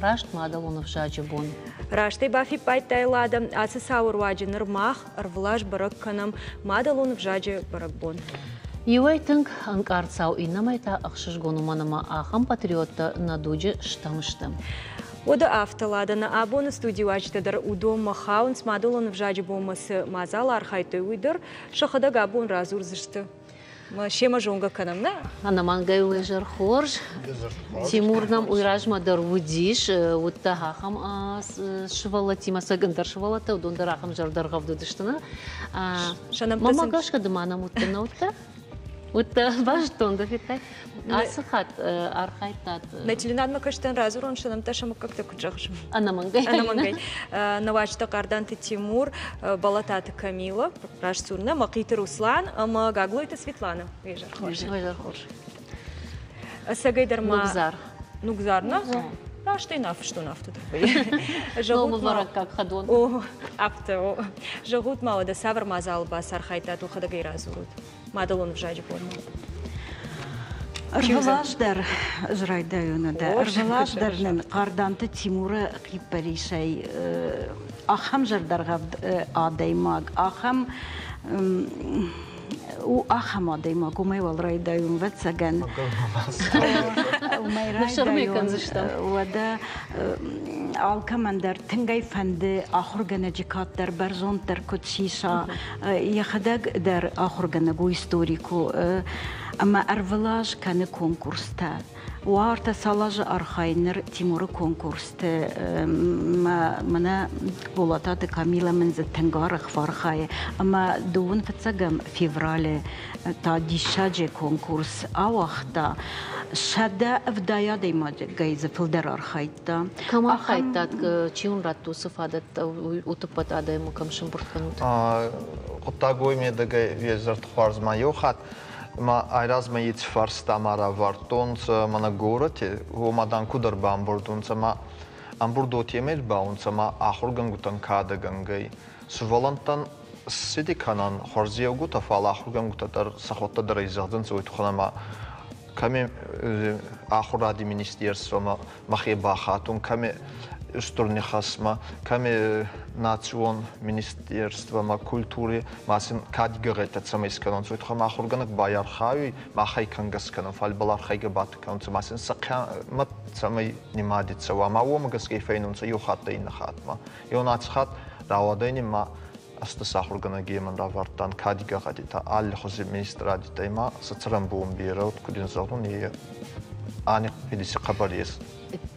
Раст мадӕлон ӕвзаджы бон. Раст ӕй бафиппайдтай, Лада, ацы цауы руаджы ныр мах ӕрвылаз бӕрӕг кӕнӕм мадӕлон ӕвзаджы бӕрӕгбон. Иуӕй тынг ӕнкъард цау, иннӕмӕй та ӕхсызгон, уымӕн ӕмӕ ахӕм патриоттӕ нӕ дуджы стӕм сты. Уӕдӕ афтӕ, Лада, нӕ абоны студиуазджытӕ дӕр уыдонмӕ хауынц, мадӕлон ӕвзаджы бонмӕ цы мадзал архайдтой, уый дӕр сӕхӕдӕг абон радзурдзысты. Семӕ зонгӕ кӕнӕм, нӕ? Ӕнӕмӕнгӕй уе зӕр хорз. Тимур нӕм уый размӕ дӕр уыдис, уыдта ахӕм сывӕллӕттимӕ, сӕ ӕндӕр сывӕллӕттӕ, уыдон дӕр ахӕм зӕрдӕргъӕвд уыдысты, нӕ? Мӕнмӕ гӕсгӕ ды ма нӕм уыдтӕ, нӕ уыдтӕ? Уыдтӕ, базыдтон дӕ, федтай? Ацы хатт архайдтат. Нӕ телеуынадмӕ кӕстӕн радзурон, сӕ нӕмттӕ сӕ мыггӕгтӕ куыд зӕгъыс? Ӕнӕмӕнгӕй. Ӕнӕмӕнгӕй. Нӕуазджытӕ Хъарданты Тимур, Болататы Камила, раст дзурын, Мӕхъиты Руслан ӕмӕ Гаглойты Светлана. Изӕр хорз. Изӕр хорз. Ӕцӕгӕй дӕр ма... Нугзар. Нугзар, нӕ? Раст ӕй нафыстон афтӕ дӕр. Номы вӕрӕггаг хӕдон. О, афтӕ, о. Зӕгъут ма, уӕдӕ цавӕр мадзалы бацархайдтат, уӕхӕдӕг ӕй радзурут мадӕлон ӕвзаджы бонмӕ? Ӕрвылаз дӕр ӕз райдайон дӕ. Ӕрвылаз дӕр нын Хъарданты Тимуры хъиппӕрисӕй ахӕм зӕрдӕргъӕвд адӕймаг, ахӕм у ахӕм адӕймаг, уымӕй уал райдайон, ӕвӕццӕгӕн. Уымӕй райдайон, уӕдӕ алкӕмӕн дӕр тынгӕй фӕнды ахуыргӕнӕджы кад дӕр бӕрзонддӕр куыд сиса, йӕхӕдӕг дӕр ахуыргӕнӕг у, историк у ӕмӕ ӕрвылаз кӕны конкурстӕ. Уартӕ цал азы архайы ныр Тимуры конкурсты мӕнӕ Болататы Камилӕ мын дзы тынг арӕх фӕархайы ӕмӕ дыууын фыццӕгӕм февралы та диссаджы конкурс ауагъта. 170 адӕймагӕй дзы фылдӕр архайдта. Кӕм архайдтат, чи уын радта уыцы фадӕттӕ, утӕппӕт адӕмы кӕм сӕмбырд кӕнут? Хъуыддаг уой медӕгӕй везӕрд хуарз ма еу хатт ма айразмӕ еци фарста ма равардтонцӕ мӕнӕ горӕти, уома дан куд ӕрбамбурд унцӕ ма ӕмбурд уотемӕй ӕрбаунцӕ ма ахургӕнгутӕн кадӕгӕнгӕй. Сувӕллӕнттӕн цити кӕнӕн хуӕрзеугутӕ, фал ахургӕнгутӕ дӕр сӕхуӕдтӕ дӕр ӕй зӕгъдзӕнцӕ уой туххӕн ӕма кӕми ахуради министерствомӕ мӕхе бахатун, кӕми устур нихӕсмӕ, кӕми национ министерствомӕ, культури ма син кади гӕгъетӕ цӕмӕй скӕнонцӕ, уой туххӕн ахургӕнӕг байархайуй, махӕй кӕнгӕ скӕнун, фал бал архайгӕ ба кӕнунцӕ, ма син сӕ хъиамӕт цӕмӕй нимади цӕуа, ма уомӕ гӕсгӕ фӕйнунцӕ еу хаттӕй иннӕ хатмӕ. Еу аци хатт рауадӕй ма ӕстӕс ахургӕнӕги мӕн равардтан кади гӕгъӕдитӕ аллихузи министрадитӕй ма сӕ цӕрӕнбон берӕ, куд ин зӕгъун, е ани фидиси хъӕбӕр ес.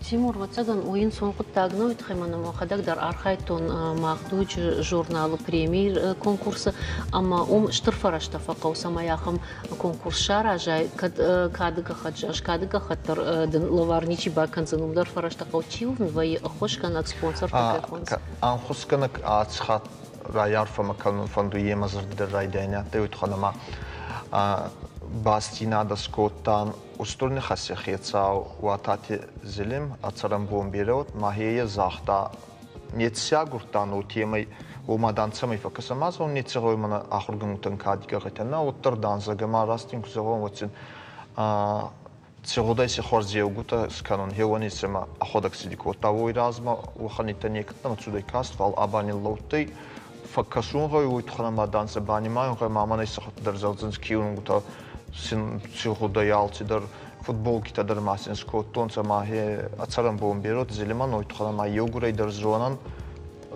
Тимур, ӕвӕццӕгӕн, уый ӕнцон хъуыддаг нӕу, тыххӕй мӕ мӕхӕдӕг дӕр архайдтон Мах дуджы журналы премийы конкурсы, ӕмӕ уым стыр фӕрӕзтӕ фӕхъӕуы, цӕмӕй ахӕм конкурс саразай, кӕд кады гӕххӕтт зӕгъыс, кады гӕххӕтт дӕр дын лӕвар ничи бакӕндзӕн, уым дӕр фӕрӕзтӕ хъӕуы. Чи уын вӕййы ӕххуысгӕнӕг, спонсортӕ кӕй хонынц? Ӕнхусгӕнӕг аци хатт райарфӕмӕ кӕнун фӕндуй ема зӕрди дӕр райдайӕни адтӕй, уой туххӕн ӕма бастдзийнадӕ скодтан устур нихӕси хецау Уатати Зелим, ӕ цӕрӕнбон берӕ уод, ма хейе загъта, неци агурдтан уотемӕй, уома дан цӕмӕй фӕккӕсӕ, ма зон неци гъӕуй мӕнӕ ахургӕнгутӕн кади гӕгъетӕ нӕ, уӕддӕр дан зӕгъгӕ, ма раст ин ку зӕгъон, уӕд син ци гъудӕй ци хуӕрзеугутӕ скӕнун, хеуони цӕмӕ ӕхуӕдӕг ци кодта, уой размӕ уӕхӕнитӕ некӕд нӕма цудӕй каст, фал аба ниллӕудтӕй, фӕккӕсун гъӕуй, уой туххӕн ӕма дан сӕ банимайун гъӕуй, ма мӕнӕй сӕхуӕдтӕ дӕр зӕгъдзӕнцӕ киунугутӕ син ци гъудӕй алцидӕр, футболкитӕ дӕр ма син скодтонцӕ ма хе цӕрӕнбон берӕ зелимӕн, уой туххӕн ӕма еугурӕй дӕр зонӕн,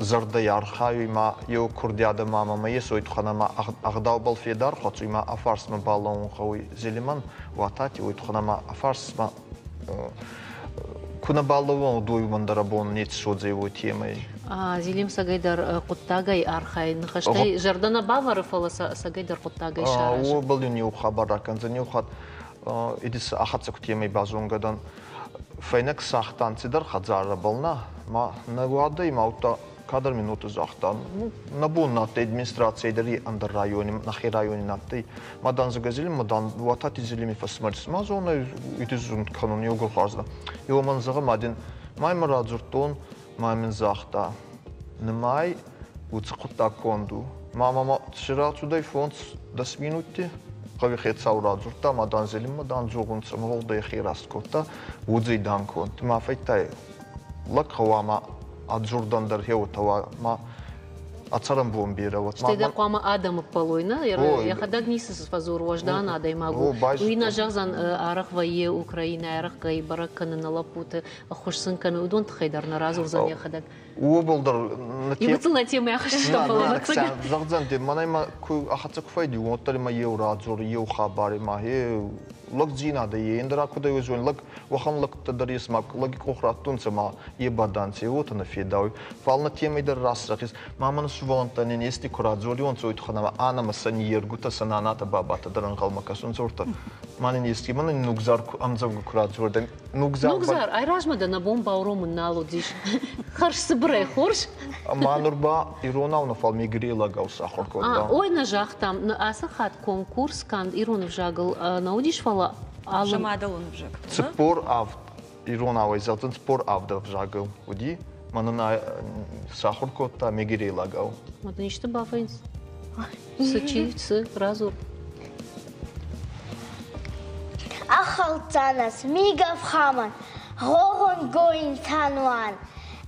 зӕрдӕй архайуй ма еу курдиадӕ ма мӕмӕ ес, уой туххӕн ӕма ӕгъдаубӕл федар хуӕцуй ма ӕ фарсмӕ балӕуун гъӕуй Зелимӕн, Уатати, уой туххӕн ӕма ӕ фарсмӕ ку нӕ балӕууон, уой уымӕн дӕр абон неци суодзӕй уой темӕй. Зелим цӕгӕйдӕр хъуыддагӕй архайы, ныхӕстӕй зӕрдӕ нӕ бавӕры, фӕлӕ цӕгӕйдӕр хъуыддагӕй саразы. Уобӕл ин еу хабар ракӕндзӕн, еу хатт идис ахӕццӕ ку темӕй базонгӕ дӕн. Фӕйнӕг цагътан цидӕр хӕдзарӕбӕл нӕ, ма нӕ уадӕй ма удта Кадӕр минуты загъта, ну, нӕ бон на адтӕй администрацийӕй дӕр ӕндӕр райони, нӕхе райони на адтӕй. Ма дан Загазили, ма дан Уатати Зелими фӕсмӕрдс. Ма зонӕ, ити зунд кӕнун еугур хуарз. Еу мӕн зӕгъӕ, ма дин, ма имӕ радзурдтон, ма мин загъта, нымай, уыцы хъуыддаг конд у. Ма мӕмӕ ци рацудӕй 15 минутти, гъӕуи хецау радзурдта, ма дан Зелиммӕ дан дзорунцӕ, ма уӕлдай ӕхе раст кодта, удзӕй дан конд. Ма фӕйдтай, лӕг гъӕуама ӕ дзурдӕн дӕр хеуотӕ уа, ма ӕ цӕрӕнбон берӕ уӕд. Стӕй дӕр хъуамӕ адӕмы ппӕлой, нӕ? Йӕхӕдӕг ницы фӕдзуры, уӕздан адӕймаг у. Уый нӕ зӕгъдзӕн, арӕх вӕййы Украинӕ, арӕх кӕй бӕрӕг кӕны нӕ лӕппуты, ӕххуыс сын кӕны, уыдон тыххӕй дӕр нӕ радзурдзӕн йӕхӕдӕг. Уобӕл дӕр Иуцыл нӕ темӕ ахызтыстӕм, фӕлӕ ӕвӕццӕгӕн. Зӕгъдзӕн, де мӕнӕй ма ку ахӕццӕ ку фӕйди, уӕддӕр ма еу радзор, еу хабари ма хе лӕгдзийнадӕ е ӕндӕра кудӕй уодзуй, лӕг уӕхӕн лӕгтӕ дӕр ес, ма лӕги къох раттунцӕ, ма е баданци, уотӕ нӕ федауй. Фал нӕ темӕй дӕр расрӕхъис. Ма мӕн сувӕллӕнттӕн ин ести ку радзориуонцӕ, уой туххӕн ӕма ӕнӕмӕ сӕ ниййергутӕ, сӕ нанатӕ, бабатӕ дӕр ӕнгъӕлмӕ кӕсунцӕ, уотӕ. Ма нин ести, мӕнӕ нугзар ӕмдзӕвгӕ ку радзордӕ. Нугзар, Нугзар, айразмӕ дӕ нӕ бон бауромын нал уыдис. Хӕрз цыбырӕй хорз. Ма нур ба иронау нӕ, фал мегрелагау сахур кодта. Ой, нӕ загътам, ацы хатт конкурс канд ирон ӕвзагыл нӕ уыдис, фӕлӕ алы мадӕлон ӕвзаг. 47 иронауӕй зӕгъдзӕн 47 ӕвзагыл уыди. Мӕнӕн сахуыр кодта мегрелагау. Вот исты бафӕнс. Цы чи, цы, радзур. Ахалцанас, мигавхаман, гогон гоинтануан,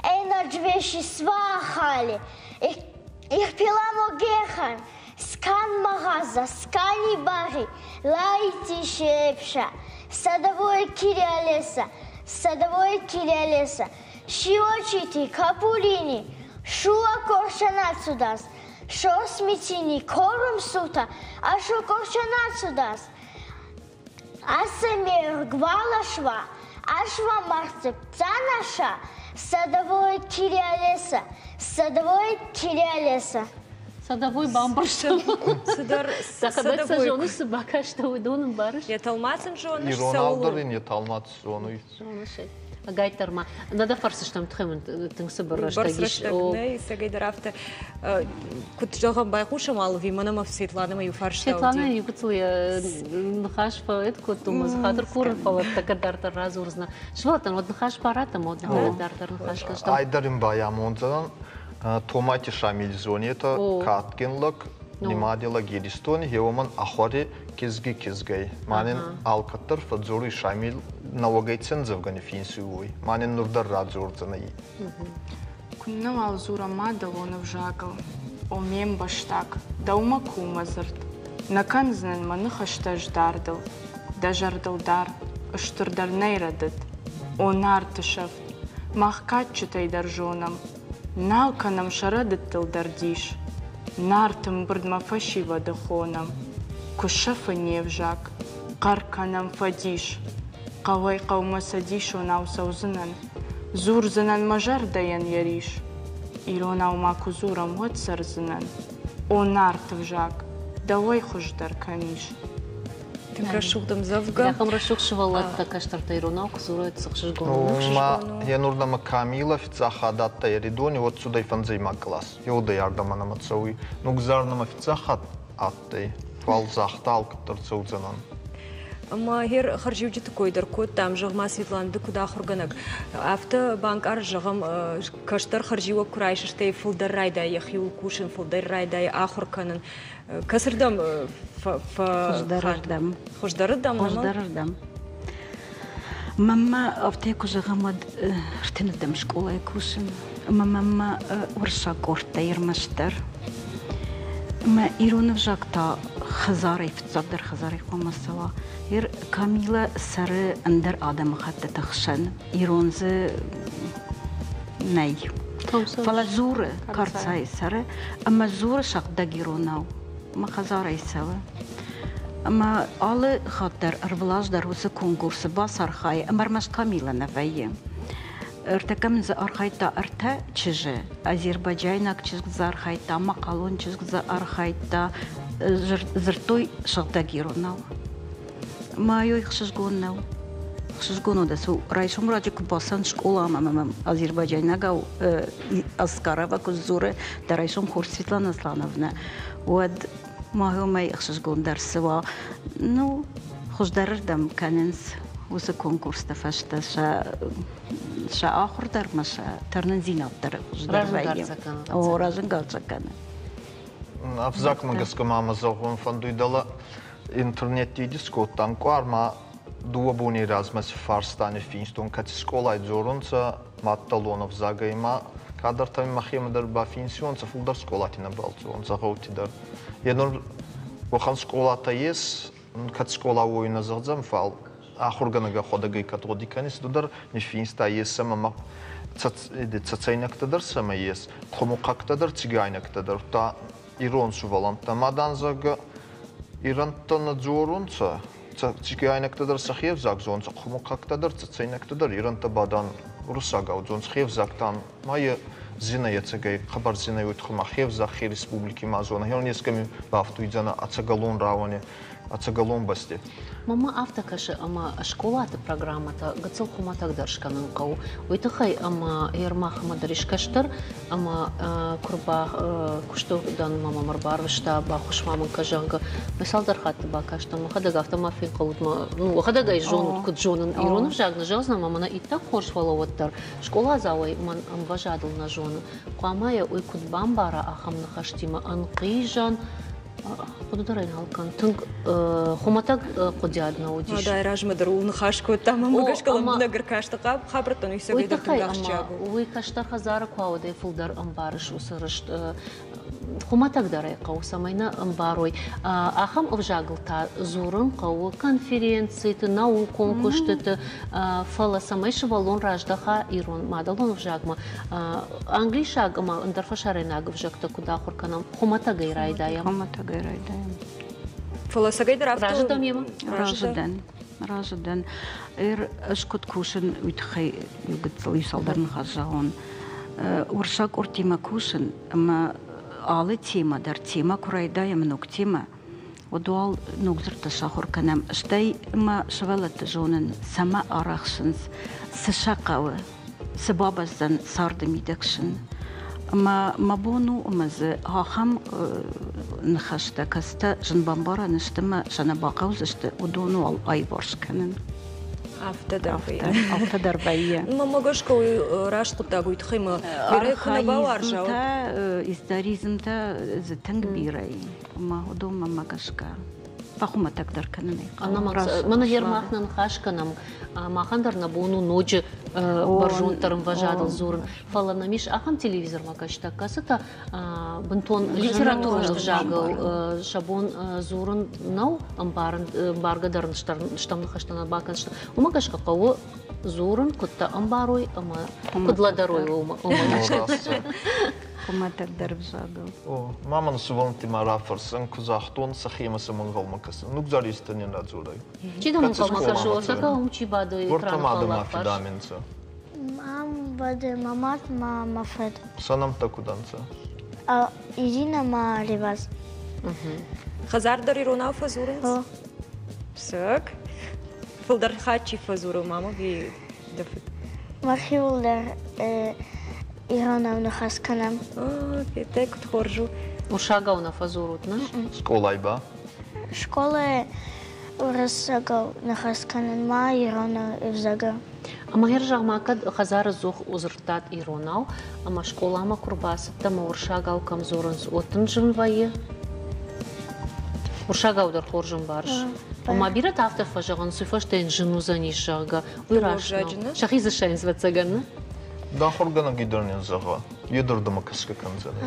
энаджвеши свахали, их пиламо гехан, скан магаза, скани баги, лайти шепша, садовой кириалеса, садовой кириалеса, шиочити капулини, шуа коршанацудас, шосмитини корум сута, ашо коршанацудас, Асамир гвалашва, ашва марцеп цанаша, садовой кириалеса, садовой кириалеса. Садовой бамбӕрстам. Цыдӕр Сӕхӕдӕг сӕ зоныс, цы бакастӕ, уыдон ӕмбарыс? Йӕ тӕлмац ын зоныс, Иронау дӕр ын йӕ тӕлмац зоны. Зоныс ӕй. Ӕгайтдӕр ма. Нӕ дӕ фӕрсыстӕм тыххӕй мын тынг цыбыр рӕстӕг ис. Рӕстӕг нӕй, цӕгӕйдӕр афтӕ. Куыд зӕгъӕм, байхъусӕм алыви, мӕн ӕмӕ Светланӕмӕ иу фарста уыди. Светланӕ иу гыццыл йӕ ныхас фӕэд кодтон, мӕ дзы хатыр курын, фӕлӕ тӕккӕ дарддӕр радзурдзынӕ. Сывӕллӕттӕн уӕд ныхас бараттӕм, уӕд дарддӕр ныхас кӕстӕм. Айдӕр ын байамондзӕнӕн Томайти Шамиль зонетӕ кадгин лӕг, нимади лӕг Иристони, гъе уомӕн ахуари кизги кизгӕй. Ма нин алкӕддӕр фӕдздзоруй Шамил нӕуӕгӕй цӕндзӕвгӕни финсуй уой. Ма нин нур дӕр радзордзӕнӕй. Куыннӕуал дзурӕм мадӕлон ӕвзагыл, О ме мбӕстаг, дӕумӕ ку мӕ дзырд, Нӕ кӕндзынӕн мӕ ныхӕстӕ ӕз дардыл, Дӕ зӕрдыл дар, ыстырдӕр нӕй рӕдыд. О Нарты сӕфт, мах кадджытӕй дӕр зонӕм, Нал кӕнӕм сӕ рӕдыдтыл дӕр дис. Нарты мбырдмӕ фӕсивӕды хонӕм, Куы сӕфы не взаг, хъӕр кӕнӕм фӕдис. Хъӕуӕй хъӕумӕ цӕдисонау цӕудзынӕн, Дзурдзынӕн мӕ зӕрдӕйӕн йӕ рис. Иронау ма куы дзурӕм, уӕд цӕрдзынӕн. О Нарты взаг, дӕуӕй хуыздӕр кӕм ис? Тынг рӕсугъд ӕмдзӕвгӕ. Ахӕм рӕсугъд сывӕллӕттӕ кӕстӕртӕ иронау куы дзурой, цы ӕхсызгон у. Ма йӕ нур нӕмӕ Камила фиццаг адтӕй Ӕридони, уӕд цудӕй фӕндзӕймаг кълас. Еудӕй ардӕмӕ нӕмӕ цӕуй. Нугзар нӕмӕ фиццаг хатт адтӕй, фал загъта алкӕддӕр цӕудзӕнӕн. Ӕмӕ хер хӕрзиуджыты кой дӕр кодтам, зӕгъ-ма, Светлана, ды куыд ахуыргӕнӕг, афтӕ банкъар, зӕгъӕм, кӕстӕр хӕрзиуӕг куы райсы, стӕй фылдӕр райдайы йӕхиуыл кусын, фылдӕр райдайы ахуыр кӕнын. Кӕцырдӕм Хуыздӕрырдӕм. Хуыздӕрырдӕм? Хуыздӕрырдӕм. Мӕнмӕ афтӕ куы зӕгъӕм, уӕд ӕртынӕдӕм скъолайы кусын. Ӕмӕ мӕнмӕ уырыссаг къордтӕ ӕрмӕстдӕр. Ӕмӕ ирон ӕвзаг та хӕдзарӕй, фыццагдӕр хӕдзарӕй хъуамӕ цӕуа. Ер Камилӕ цӕры ӕндӕр адӕмыхӕттыты хсӕн. Ирон дзы нӕй. Фӕлӕ дзуры, Карцайы цӕры ӕмӕ дзуры сӕгъдӕг иронау. Мӕ хӕдзарӕй цӕуы. Ӕмӕ алы хатт дӕр, ӕрвылаз дӕр уыцы конкурсы бацархайы ӕмӕ ӕрмӕст Камилӕ нӕ вӕййы. Ӕртӕккӕ мын дзы архайдта ӕртӕ чызджы. Азербайджайнаг чызг дзы архайдта, мӕхъӕлон чызг дзы архайдта. Дзырдтой сыгъдӕг иронау. Ӕмӕ ай ӕхсызгон нӕу. Ӕхсызгон у дӕ цу райсом раджы куы бацӕуын скъоламӕ ӕмӕ мӕм азербайджайнагау Аскарова куы сдзуры, дӕ райсом хорз, Светлана Аслановна, уӕд ма уымӕй ӕхсызгондӕр цы уа. Ну, хуыздӕрырдӕм кӕнынц уыцы конкурсты фӕстӕ сӕ сӕ ахуыр дӕр ӕмӕ сӕ тырнындзинад дӕр хуыздӕр вӕййы. О, разӕнгард сӕ кӕны. Ӕвзагмӕ гӕсгӕ ма мӕ зӕгъун фӕндуй, дӕлӕ интернетти дискодтан къуар ма дууӕ бони размӕ ци фарста ниффинстон, кӕци скъолай дзорунцӕ маддӕлон ӕвзагӕй ма кадӕртӕ мӕхемӕ дӕр бафинсионцӕ, фулдӕр скъолати нӕбал цӕунцӕ гъӕути дӕр. Е нур уӕхӕн скъолатӕ ес, кӕд скъола уой нӕ зӕгъдзӕн, фал ахургӕнӕг ӕхуӕдӕг ӕй кӕд гъуди кӕнис, ду дӕр ниффинста, ес ӕма ма цӕцӕйнӕгтӕ дӕр сӕмӕ ес, хъумухъӕгтӕ дӕр, цигайнӕгтӕ дӕр, удта ирон сувӕллӕнттӕ. Ма дан, зӕгъгӕ, ирӕнттӕ нӕ дзорунцӕ, цигайнӕгтӕ дӕр сӕхе ӕвзаг зонунцӕ, хъумухъӕгтӕ дӕр, цӕцӕйнӕгтӕ дӕр, ирӕнттӕ ба, дан, уруссагау зонунцӕ, хе ӕвзаг, дан, ма е зинӕй ӕцӕгӕй хъӕбӕр зинӕй уой туххӕй ма хе ӕвзаг хе республики ма зона, хеуон ескӕми бафтуйдзӕнӕ ӕцӕгӕлон рауӕни, ӕцӕгӕлон бӕсти. Мӕнмӕ афтӕ кӕсы, ӕмӕ скъолаты программӕтӕ гыццыл хуымӕтӕгдӕр скӕнын хъӕуы. Уый тыххӕй ӕмӕ Ермахмӕ дӕр ис кӕстӕр, ӕмӕ куы рбакуыстон мӕ мӕм ӕрбарвыста, баххуыс ма мын кӕ, зӕгъгӕ. Мӕ цалдӕр хатты бакастӕн, мӕхӕдӕг афтӕ ма фенхъӕлут, мӕ, ну, уӕхӕдӕг ӕй зонут, куыд зонын ирон ӕвзаг нӕ зӕгъдзынӕн, ӕмӕ мӕнӕ иттӕг хорз, фӕлӕ уӕддӕр скъоладзауӕй мӕн ӕмвӕзадыл нӕ зоны. Хъуамӕ йӕ уый куыд бамбара ахӕм ныхӕстимӕ ӕнхъизӕн, хъуыды дӕр ӕй нал кӕн. Тынг хуымӕтӕг хъуыдиад нӕ уыдис. Дай размӕ дӕр ууыл ныхас кодтам, ӕмӕ гӕсгӕ лӕмбынӕг ӕркасты хабӕрттӕн уый цӕгӕй дӕр тынг ахсджиаг у. Уый кӕстӕр хӕдзары куы ауыдӕй фылдӕр ӕмбарыс уыцы рыст. Хуымӕтӕгдӕр ӕй хъӕуы, цӕмӕй нӕ ӕмбарой. Ахӕм ӕвзагыл та дзурын хъӕуы конференциты, наукон куыстыты, фӕлӕ цӕмӕй сывӕллон раздӕха ирон мадӕлон ӕвзагмӕ, англисаг ӕмӕ ӕндӕр фӕсарӕйнаг ӕвзӕгтӕ куыд ахуыр кӕнӕм, хуымӕтӕгӕй райдайӕм. Хуымӕтӕгӕй райдайӕм. Фӕлӕ цӕгӕйдӕр афтӕ... Разы дӕм йемӕ? Разы дӕн. Разы дӕн. Ӕз куыд кусын, уый тыххӕй иу гыццыл иу цалдӕр ныхас зӕгъон. Уырыссаг къордтимӕ кусын ӕмӕ алы темӕ дӕр, темӕ куы райдайӕм, ног темӕ, уӕд уал ног дзырдтӕ сахуыр кӕнӕм. Стӕй ма сывӕллӕтты зонын, цӕмӕ арӕхсынц, цы сӕ хъӕуы, цы бабӕздзӕн царды мидӕг сын. Ӕмӕ мӕ бон у, ӕмӕ дзы ахӕм ныхӕстӕ, кӕцытӕ зын бамбарӕн сты ӕмӕ сӕ нӕ бахъӕудзысты, уыдон уал аиварс кӕнын. Афтӕ дӕр вӕййы. Афтӕ дӕр вӕййы. Мӕнмӕ гӕсгӕ уый раст хъуыддаг уый тыххӕй мӕ бирӕ куы нӕ бауарза. Историзмтӕ дзы тынг бирӕ и. Ӕмӕ уыдонмӕ мӕ гӕсгӕ фӕхуымӕтӕгдӕр кӕнын ӕй хъӕуы. Мӕнӕ гъер мах нӕ ныхас кӕнӕм, махӕн дӕр нӕ бон у ноджы бӕрзонддӕр ӕмвӕзадыл дзурын. Фӕлӕ нӕм ис ахӕм телевизормӕ кӕсджытӕ, кӕцытӕ бынтон литературон ӕвзагыл сӕ бон дзурын нӕу, ӕмбаргӕ дӕр стӕм ныхӕстӕ нӕ бакӕндзысты. Уымӕ гӕсгӕ хъӕуы дзурын, куыд дӕ ӕмбарой ӕмӕ куыд лӕдӕрой, уымӕ гӕсгӕ. Хуымӕтӕгдӕр ӕвзагыл. О, ма мын сывӕллӕттимӕ рафӕрсын, куы загътон, сӕхимӕ сӕм ӕнхъӕлмӕ кӕсын. Нугзаристы не радзурай. Чи дӕм ӕнхъӕлмӕ кӕсы, Осака уым чи бады экраны фаллаг фарс? Ам бады мӕ мад ма мӕ фыд. Сӕ нӕмттӕ куыд ӕнцӕ? Ирина ма Реваз. Хӕдзар дӕр иронау фӕдзурынц? Сӕг. Фылдӕр хатт чи фӕдзуры, мама ви дӕ фыд? Мӕхиуыл дӕр иронау ныхас кӕнӕм. Федтай, куыд хорз у. Уырыссагау нӕ фӕдзурут, нӕ? Скъолайы ба? Скъолайы уырыссагау ныхас кӕнын ма ирон ӕвзагау. Ӕмӕ зӕгъ-ма, кӕд хӕдзары дзух дзырдтат иронау, ӕмӕ скъоламӕ куы рбацыдтӕ ӕмӕ уырыссагау кӕм дзурынц, уӕд дын зын вӕййы? Уырыссагау дӕр хорз ӕмбарыс. Ома бирӕтӕ афтӕ фӕзӕгъынц, уый фӕстӕ йын зын уыдзӕнис, зӕгъгӕ. Уый раст нӕу. Сӕхи дзы сайынц, ӕвӕццӕгӕн, нӕ? Дӕ ахуыргӕнӕг дӕр не зӕгъа, йе дӕр дӕмӕ кӕсгӕ кӕндзӕнӕй.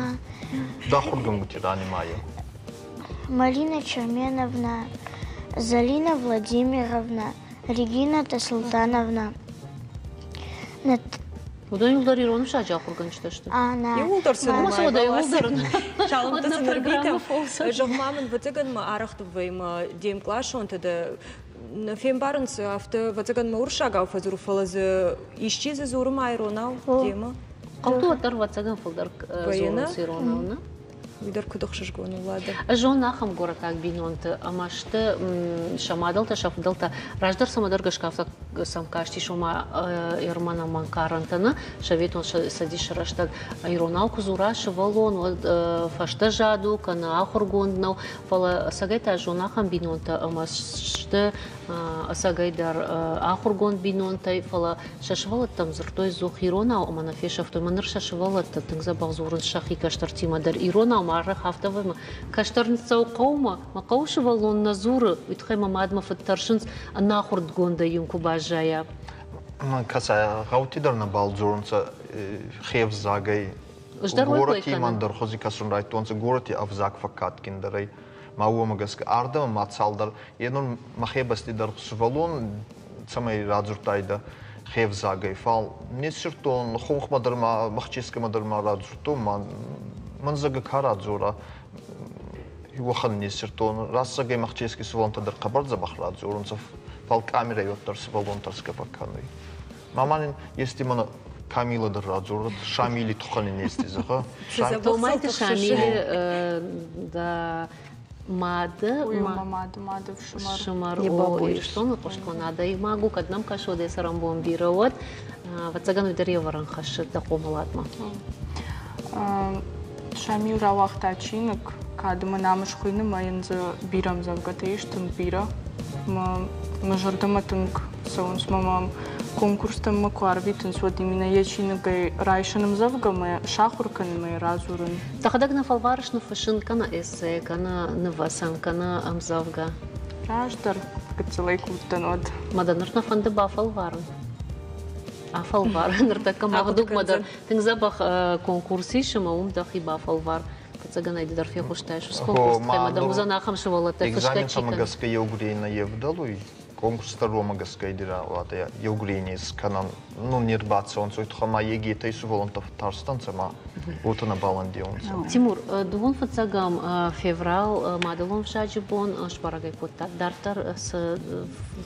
Дӕ ахуыргӕнгути ранимайӕ. Марина Черменовна, Залина Владимировна, Регина Тасултановна. Уыдон иууылдӕр ирон ӕвзаджы ахуыргӕнджытӕ сты? Иууылдӕр сын иууылдӕр. Саламтӕ сын ӕрвитӕм. Зӕгъ-ма мын, ӕвӕццӕгӕн ма арӕх вӕййы мӕ де мкъласонтӕ дӕ нӕ фембарынц, афтӕ ӕвӕццӕгӕн ма уырыссагау фӕдзуры, фӕлӕ дзы исчи дзы дзуры ма иронау темӕ? Хъӕуты уӕддӕр ӕвӕццӕгӕн фылдӕр дзурынц иронау, нӕ? Уый дӕр куыд ӕхсызгон у, Лада. Ӕз зонын ахӕм горӕтаг бинонты, ӕмӕ сты сӕ мадӕлтӕ, сӕ фыдӕлтӕ раздӕр цӕмӕдӕр гӕсгӕ афтӕ сӕм кастис, ома Ерман ӕмӕ Карантӕ нӕ Советон Цӕдисы рӕстӕг иронау куы дзура сывӕллон, уӕд фӕстӕзад у, кӕнӕ ахуыргонд нӕу, фӕлӕ ӕцӕгӕй та зон ахӕм бинонтӕ ӕмӕ сты ӕцӕгӕй дӕр ахуыргонд бинонтӕй, фӕлӕ сӕ сывӕллӕттӕм дзырдтой дзух иронау ӕмӕ нӕ фесӕфтой. Мӕ ныр сӕ сывӕллӕттӕ тынг дзӕбӕх дзурынц сӕхи кӕстӕртимӕ дӕр иронау, ма арӕх афтӕ вӕййы, кӕстӕр ныццӕуы хъӕумӕ, мӕ хъӕуы сывӕллон нӕ дзуры, уый тыххӕй мӕ мад мӕ фыд тӕрсынц, ӕнахуыргондӕй йын куы баззайа. Кӕсӕ, гъӕути дӕр нӕбал дзорунцӕ хе взагӕй. Горӕти мӕн хузи кӕсун райдтонцӕ, горӕти ӕвзаг фӕккадгиндӕр ӕй. Ма уомӕ гӕсгӕ ардӕмӕ ма цалдӕр е нур мӕхе бӕсти дӕр сувӕллон цӕмӕй радзурдтайдӕ хе взагӕй, фал не ссирдтон хонхмӕ дӕр ма Махческӕмӕ дӕр ма радзурдтон, ма мӕн зӕгъгӕ ка радзора, уӕхӕн не ссирдтон. Рӕстӕгӕй Махчески сувӕллӕнттӕ дӕр хъӕбӕр дзӕбӕх радзорунцӕ, фал камерӕй уӕддӕр сувӕллон тӕрсгӕ фӕккӕнуй. Ма ма нин ести мӕнӕ Камила дӕр радзорӕд, Шамили туххӕн ин ести зӕгъӕ. Томайты Шамили да мады мады мады фсымӕр о Ирыстоны хъуыстгонд адӕймаг у, кӕд нӕм кӕсы, уӕд йӕ цӕрӕнбон бирӕ уӕд. Ӕвӕццӕгӕн, уый дӕр йе вӕрӕн хӕссы дӕ хъомыладмӕ. Шамил рауагъта чиныг, кӕд ӕмӕ намыс хуыйны, мӕ йын дзы бирӕ ӕмдзӕвгӕтӕ ис, тынг бирӕ. Мӕ зӕрдӕмӕ тынг цӕуынц, мӕ мӕм конкурстӕм мӕ куы арвитынц, уӕд именно йӕ чиныгӕй райсын ӕмдзӕвгӕ мӕ сахуыр кӕнын мӕ радзурын. Дӕхӕдӕг нӕ фӕлварыс ныффыссын кӕнӕ эссе, кӕнӕ нывӕцӕн, кӕнӕ ӕмдзӕвгӕ? Раздӕр гыццылӕй куы уыдтӕн, уӕд. Мӕ дӕ ныр нӕ фӕнды бафӕлварын? Афӕлвар. Ныртӕккӕ мах дугмӕ дӕр тынг дзӕбӕх конкурс ис ӕмӕ уым дӕхи бафӕлвар. Фыццагӕн ды дӕр фехъуыстай уыцы конкурсы тыххӕй ӕмӕ дӕм уыдзӕн ахӕм сывӕллӕттӕ фысгӕ чи кӕны. гӕсгӕ еугурей нӕ евдӕлуй, конкурстӕ Ромӕ гӕсгӕ идирауадӕ еугурей не скӕнӕн, ну, не рбацӕунцӕ, уой туххӕй ма егетӕй сувӕллӕнттӕ фӕттарстӕнцӕ ма уотӕ нӕбал ӕндеунцӕ. Тимур, дыууын фыццӕгӕм феврал мадӕлон взаджы бон сбӕрӕг ӕй кодта. Дарддӕр цы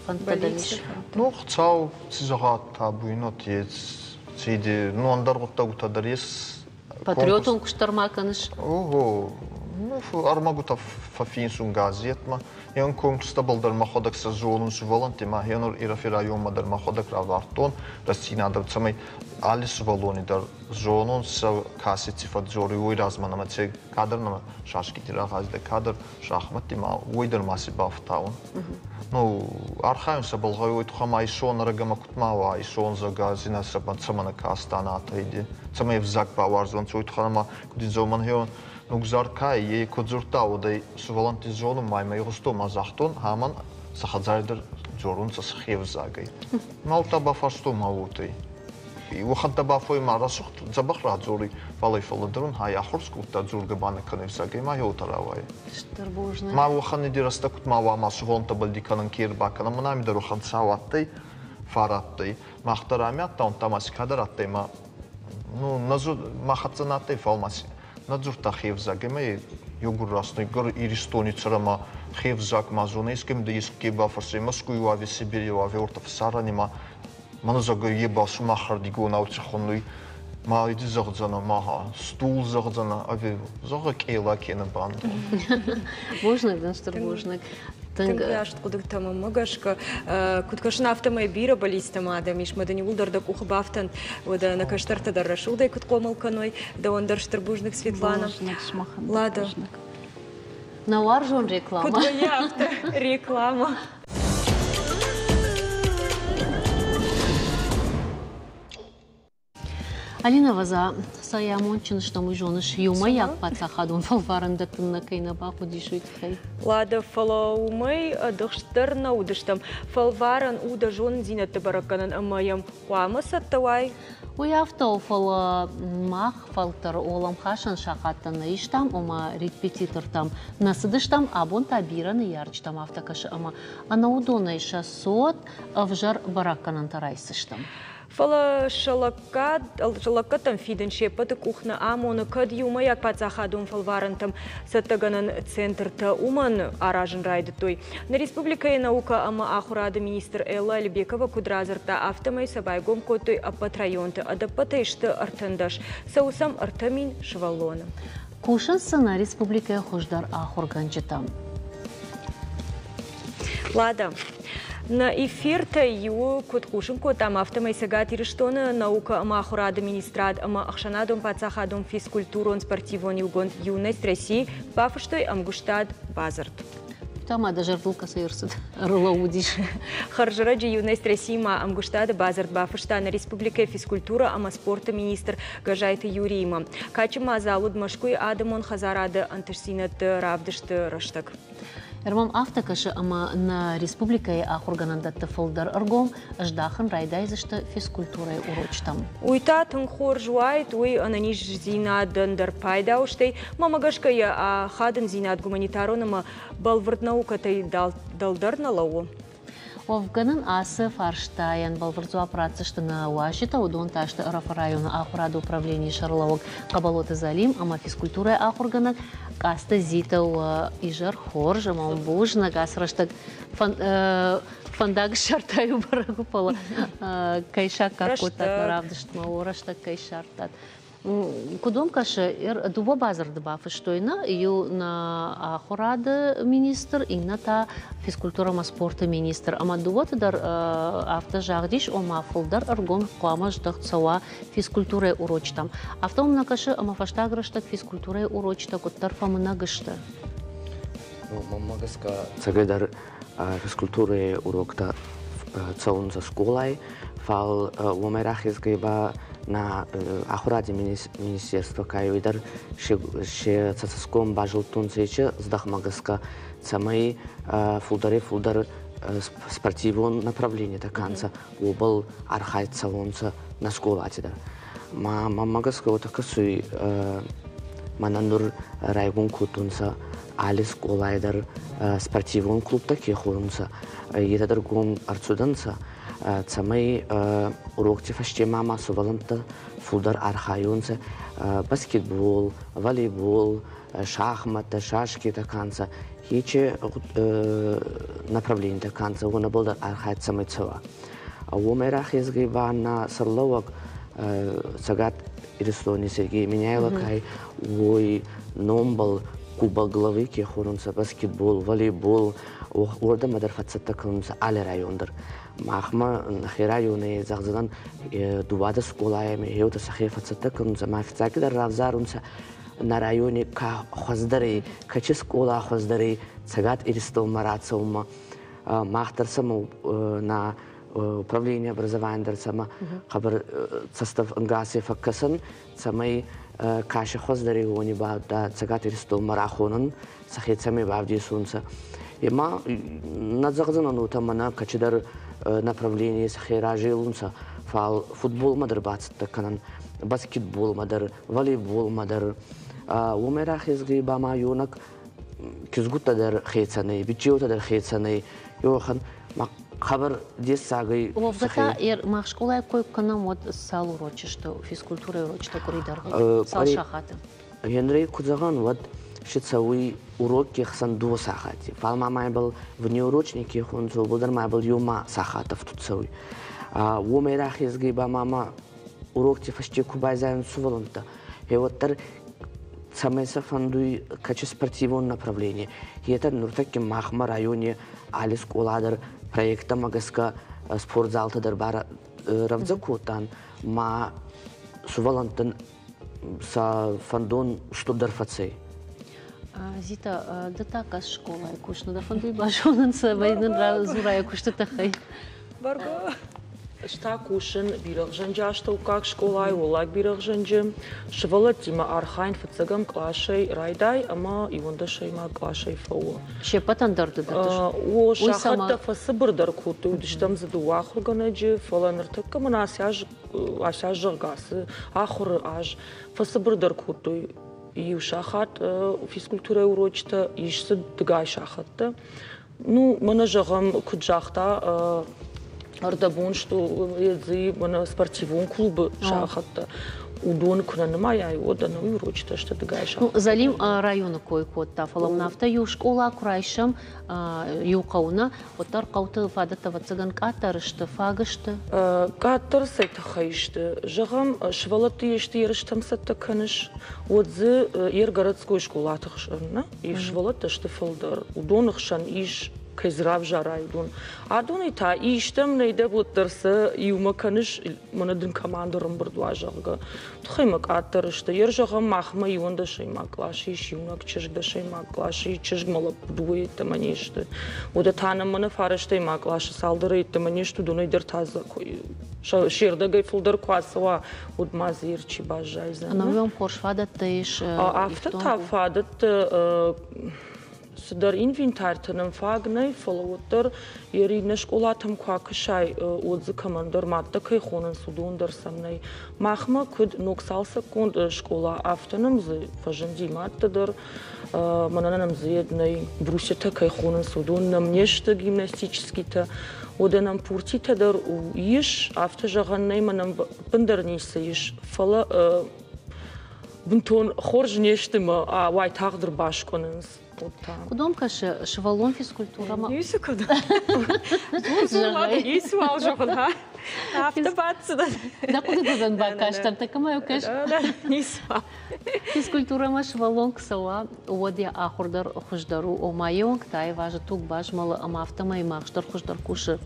фӕндтӕ дӕм ис? Ну, Хуцау ци зӕгъа, табуйнот ес, ци ну, ӕндӕр гъуддӕгутӕ дӕр ес. Патриотон куыст дӕр ма кӕныс? Ого, ну, ӕрмӕгутӕ фӕффинсун газетмӕ. Еун конкурстӕбӕл дӕр мӕхуӕдӕг сӕ зонун сувӕллӕнтти ма хенур Ирӕфи районмӕ дӕр мӕхуӕдӕг равардтон рӕстдзийнадӕ, цӕмӕй алли сувӕллони дӕр зонун сӕ кӕци ци фӕдздзоруй, уой размӕ нӕмӕ ци кадӕр нӕмӕ шашкити рагъазидӕ, кадӕр шахмӕтти ма уой дӕр ма си бафтаун. Ну, архайун сӕбӕл гъӕуй, уой туххӕй ма исон ӕрӕгӕмӕ куд ма уа, исон зӕгъгӕ, зинӕ цӕмӕн кастан атайди, цӕмӕй ӕвзаг бауарзонцӕ, уой туххӕй ма куд идзомӕн хеуон нугзар ка е куд дзурдта, уӕд сувӕллӕнтти зонун ма имӕ игъустон ма загътон, амӕн сӕ хӕдзари дӕр дзорунцӕ сӕхе ӕвзагӕй. Малта бафарстон ма уотӕй. Уӕхӕнттӕ бафой ма рӕсугъд дзӕбӕх радзоруй, фал ӕй фӕллӕдӕрун хай ахур скодта дзургӕ ба нӕ кӕнуй ӕвзагӕй ма еутӕ рауайы. Стыр бузныг. Ма уӕхӕн иди рӕстӕг куд ма уа ма сувӕллӕнттӕбӕл ди кӕнӕн ке ӕрбакӕнӕн, мӕн ами дӕр уӕхӕн цау адтӕй, фар адтӕй. Мах дӕр ами адтаунтӕ ма си кадӕр адтӕй ма ну, ма хӕццӕ нӕ адтӕй, фал ма си нӕ дзурдта хе взаг ӕма еугур растнӕ гор Иристони цӕрӕ ма хе взаг ма зонӕ ескӕми дӕ еске бафӕрсӕй Мӕскуй уа ӕви Сибири уа ӕви ортӕ фӕсарӕни ма мӕнӕ зӕгъгӕ е ба сумахӕрдигонау ци хуннуй ма иди зӕгъдзӕнӕ маха стул зӕгъдзӕнӕ ӕви зӕгъӕ къела кенӕ бандон. Бузныг дын, стыр бузныг. Тынг раст хъуыдытӕ мӕнмӕ гӕсгӕ. Куыд кӕсын, афтӕмӕй бирӕ бӕллицтӕм адӕм ис, мӕ дын иууылдӕр дӕ къухы бафтӕнт. Уӕдӕ нӕ кӕстӕртӕ дӕр рӕсугъдӕй куыд хъомыл кӕной. Дӕуӕн дӕр стыр бузныг, Светлана. Бузныг сымахӕн. Лада. Нӕ уарзон реклама. Куыд вӕййы афтӕ реклама. Алина Ваза, цӕй амондджын стӕм, уый зоныс, иумӕйаг паддзахадон фӕлварӕн дӕттын нӕ кӕй нӕ бахъуыдис, уый тыххӕй. Лада, фӕлӕ уымӕй ӕдыхстдӕр нӕ уыдыстӕм. Фӕлварӕн у дӕ зонындзинӕдты бӕрӕггӕнӕн ӕмӕ йӕм хъуамӕ цӕттӕ уай. Уый афтӕ у, фӕлӕ мах фӕлтӕр уӕлӕмхасӕн сахаттӕ нӕ истам, ома репетитортӕм нӕ цыдыстӕм, абон та бирӕ ныййарджытӕм афтӕ кӕсы, ӕмӕ ӕнӕ уыдонӕй сӕ цот ӕвзӕр бӕрӕггӕнӕнтӕ райсдзыстӕм. Фӕлӕ сӕ лӕггӕдтӕм фидын се ппӕты къух нӕ амоны, кӕд иумӕйаг паддзахадон фӕлварӕнтӕм цӕттӕгӕнӕн центртӕ уымӕн аразын райдыдтой. Нӕ республикӕйы наукӕ ӕмӕ ахуырады министр Элла Альбекова куыд радзырдта, афтӕмӕй сӕ байгом кодтой ӕппӕт районты, ӕдӕппӕтӕй сты 13, цӕуы сӕм 3000 сывӕллоны. Кусынц дзы нӕ республикӕйы хуыздӕр ахуыргӕнджытӕ. Лада, нӕ эфиртӕй иуы куыд хъусын кодтам, афтӕмӕй Цӕгат Ирыстоны наукӕ ӕмӕ ахуырады министрад ӕмӕ ӕхсӕнадон паддзахадон физкультурон-спортивон иугонд «Юность России» бафыстой ӕмгуыстад бадзырд. Та ма дӕ зӕрдыл кӕцӕй ӕрцыд, ӕрлӕууыдис? Хӕрзӕрӕджы Юность России-мӕ ӕмгуыстады бадзырд бафыста нӕ республикӕйы физкультурӕ ӕмӕ спорты министр Гӕзайты Юриимӕ. Кадджын мадзал уыд Мӕскуыйы адӕмон хӕдзарады ӕнтыстдзинӕдты равдысты рӕстӕг. Ӕрмӕм афтӕ кӕсы, ӕмӕ нӕ республикӕйы ахуыргӕнӕндӕтты фылдӕр ӕргом здахын райдайдзысты физкультурӕйы урочытӕм. Уый та тынг хорз уаид, уый ӕнӕниздзинадӕн дӕр пайда у, стӕй мӕмӕ гӕсгӕ йӕ ахадындзинад гуманитарон ӕмӕ бӕлвырд наукӕтӕй дӕлдӕр нӕ лӕууы. Уӕвгӕ нын ацы фарстайӕн бӕлвырд дзуапп ратдзысты нӕ уазджытӕ, уыдон та сты Ӕрӕфы районы ахуырады управленийы сӕргълӕууӕг Хъӕбӕлоты Залим ӕмӕ физкультурӕйы ахуыргӕнӕг Къацты Зита. Уӕ изӕр хорз ӕмӕ уын бузныг ацы рӕстӕг фӕндаг ссардтай бӕрӕг у, фӕлӕ кӕй саккаг кодтат нӕ равдыстмӕ, о рӕстӕг кӕй ссардтат. Куыд уӕм кӕсы, дыууӕ бадзырды бафыстой нӕ, иу нӕ ахуырады министр, иннӕ та физкультурӕ ӕмӕ спорты министр. Ӕмӕ дыууӕты дӕр афтӕ загъд ис, ома фылдӕр ӕргом хъуамӕ здӕхт цӕуа физкультурӕйы урочытӕм. Афтӕ уӕм нӕ кӕсы, ӕмӕ фӕстаг рӕстӕг физкультурӕйы урочытӕ куыддӕр фӕмынӕг сты? Ну, мӕнмӕ гӕсгӕ, цӕгӕйдӕр физкультурӕйы уроктӕ цӕунцӕ скъолай, фал уомӕй рахезгӕй ба нӕ ахуради министерство кайуидӕр се цӕцӕсгом базилдтонцӕ ечи здӕхмӕ гӕсгӕ, цӕмӕй фулдӕрӕй-фулдӕр спортивон направлениетӕ ка нцӕ, уобӕл архайд цӕуонцӕ нӕ скъолати дӕр. Ма мӕмӕ гӕсгӕ уотӕ кӕсуй, мӕнӕн нур райгон кодтонцӕ алли скъолай дӕр спортивон клубтӕ ке хонунцӕ, етӕ дӕр гом ӕрцудӕнцӕ, цӕмӕй урокти фӕсте ма ма сувӕллӕнттӕ фулдӕр архайунцӕ баскетбол, волейбол, шахматтӕ, шашкитӕ ка нцӕ, ечи направленитӕ ка нцӕ, уонӕбӕл дӕр архайд цӕмӕй цӕуа. Уомӕй рахезгӕй ба нӕ сӕргълӕууӕг Цӕгат Иристони Сергей Меняйло кай уой номбӕл Кубок главы ке хонунцӕ баскетбол, волейбол, уордӕмӕ дӕр фӕццӕттӕ кӕнунцӕ алли район дӕр. Махмӕ нӕхе райони зӕгъдзӕнӕн дууадӕ скъолайӕми еутӕ сӕхе фӕццӕттӕ кӕнунцӕ, ма фиццагидӕр равзарунцӕ нӕ райони ка хуӕздӕр ӕй, кӕци скъола хуӕздӕр ӕй Цӕгат Иристонмӕ рацӕунмӕ. Мах дӕр сӕмӕ нӕ управление образования дӕр сӕмӕ хъӕбӕр цӕстӕнгасӕй фӕккӕсӕн, цӕмӕй каши хуӕздӕри уони ба Цӕгат Иристонмӕ рахонӕн, сӕхе цӕмӕй бавдесунцӕ. Ема нӕ зӕгъдзӕнӕн уотӕ мӕнӕ кӕцидӕр направление сӕхе разелунцӕ, фал футболмӕ дӕр бацӕттӕ кӕнӕн, баскетболмӕ дӕр, волейболмӕ дӕр. Уомӕй рахезгӕй ба ма ёнӕг кизгуттӕ дӕр хецӕнӕй, бичеутӕ дӕр хецӕнӕй. Ёхан ма хабар дессагӕй. Уӕвгӕ та мах скъолайы кой кӕнӕм, уӕд цал урочы сты физкультурӕйы урочытӕ къуыри дӕргъы? Цал сахаты? Генрей куд зӕгъӕн, уӕд си цӕуй урокки хсӕн дууӕ сахати. Фал ма мӕбӕл внеурочный ке хонунцӕ, уобӕл дӕр мӕбӕл еума сахат ӕфтуд цӕуй. Уомӕй рахезгӕй ба ма урокти фӕсте ку байзайун сувӕллӕнттӕ, гъе уӕддӕр цӕмӕй сӕ фӕндуй кӕчи спортивон направление. Етӕ нуртӕкки махмӕ райони алли скъола дӕр проекттӕмӕ гӕсгӕ спортзалтӕ дӕр рӕвдзӕ кодтан, ма сувӕллӕнттӕн сӕ фӕндон устурдӕр фӕцӕй. Зита, ды та кӕс скъолайы кусыны дӕ фӕндуй базонын, цӕмӕй нын радзурай куысты тыххӕй? Бӕргӕ. Ӕз та кусын Бирӕгъзӕнджы астӕуккаг скъолайы, Уӕллаг Бирӕгъзӕнджы. Сывӕллӕттимӕ архайын фыццӕгӕм къласӕй райдай ӕмӕ иуӕндӕсӕймаг къласӕй фӕуы. Се ппӕтӕн дӕр ды дӕттыс? О, сахӕттӕ фӕцыбырдӕр кодтой, уыдыстӕм дзы дыууӕ ахуыргӕнӕджы, фӕлӕ ныртӕккӕ мын ацы аз, ацы аз зӕгъгӕ, ацы ахуыры аз фӕцыбырдӕр кодтой иу сахат физкультурӕйы урочытӕ, ис дзы дыгай сахӕттӕ. Ну, мӕнӕ зӕгъӕм, куыд загъта, ӕрдӕбон что едзи мӕнӕ спортивон клубы сахӕттӕ. Уыдон куы нӕ нымайай, уӕд ӕнӕуи урочытӕ сты дыгай Ну, Залим районы кой кодта, фӕлӕ мын афтӕ иу скъола куы райсӕм, иу хъӕу нӕ, уӕддӕр хъӕуты фадӕттӕ ӕвӕццӕгӕн къаддӕр сты, фаг сты. Къаддӕр цӕй тыххӕй сты? Зӕгъӕм, сывӕллӕтты исты ерыстӕм цӕттӕ кӕныс, уӕд дзы йе городской скъолаты хсӕн нӕ, сывӕллӕттӕ сты фылдӕр. Уыдоны хсӕн ис кӕй дзы равзарай, уыдон. Адонӕй та истӕм нӕй дӕ уӕддӕр сӕ иумӕ кӕныс, мӕнӕ дын командӕ ӕрӕмбырд уа, зӕгъгӕ. Тыххӕй мӕ къаддӕр сты. Йе зӕгъӕм, махмӕ иуӕндӕсӕймаг къласы ис иунӕг чызг, дӕсӕймаг къласы чызг мӕ лӕппу дыууӕ йеддӕмӕ не сты. Уӕдӕ та нӕм мӕнӕ фарӕстӕймаг къласы цалдӕр йеддӕмӕ не сты, уыдонӕй дӕр та се рдӕгӕй фылдӕр куы ацӕуа, уӕд ма дзы чи баззайдзӕн. Ӕмӕ уым хорз фадӕттӕ ис? Афтӕ та фадӕттӕ цыдӕр инвентарьтӕ нӕм фаг нӕй, фӕлӕ уӕддӕр йе иннӕ скъолатӕм куы акӕсай, уӕд дзы кӕмӕндӕр мадтӕ кӕй хонынц, уыдон дӕр сӕм нӕй. Махмӕ куыд ног цалцӕггонд скъола, афтӕ нӕм дзы фӕзынди мадтӕ дӕр. Мӕнӕ нӕм дзы йед нӕй, брусьятӕ кӕй хонынц, уыдон нӕм не сты гимнастическитӕ. Уӕдӕ нӕм пуртитӕ дӕр ис, афтӕ зӕгъӕн нӕй, мӕнӕ ӕппындӕр ницы ис, фӕлӕ бынтон хорз не сты мӕ уайтагъд ӕрбаскъуынынц. Куыд уӕм кӕсы сывӕллон физкультурӕмӕ? Ницы куыд. Ницыуал зӕгъын, ха? Афтӕ бацыдӕн. Дӕ хъуыдытӕн бакастӕн, так ӕмӕ кӕс. Ницыуал. Физкультурӕмӕ сывӕллон куы цӕуа, уӕд йӕ ахуыр дӕр хуыздӕр у. Ома йе уӕнгтӕ аивазы, туг базмӕлы ӕмӕ афтӕмӕй магъз дӕр хуыздӕр кусы.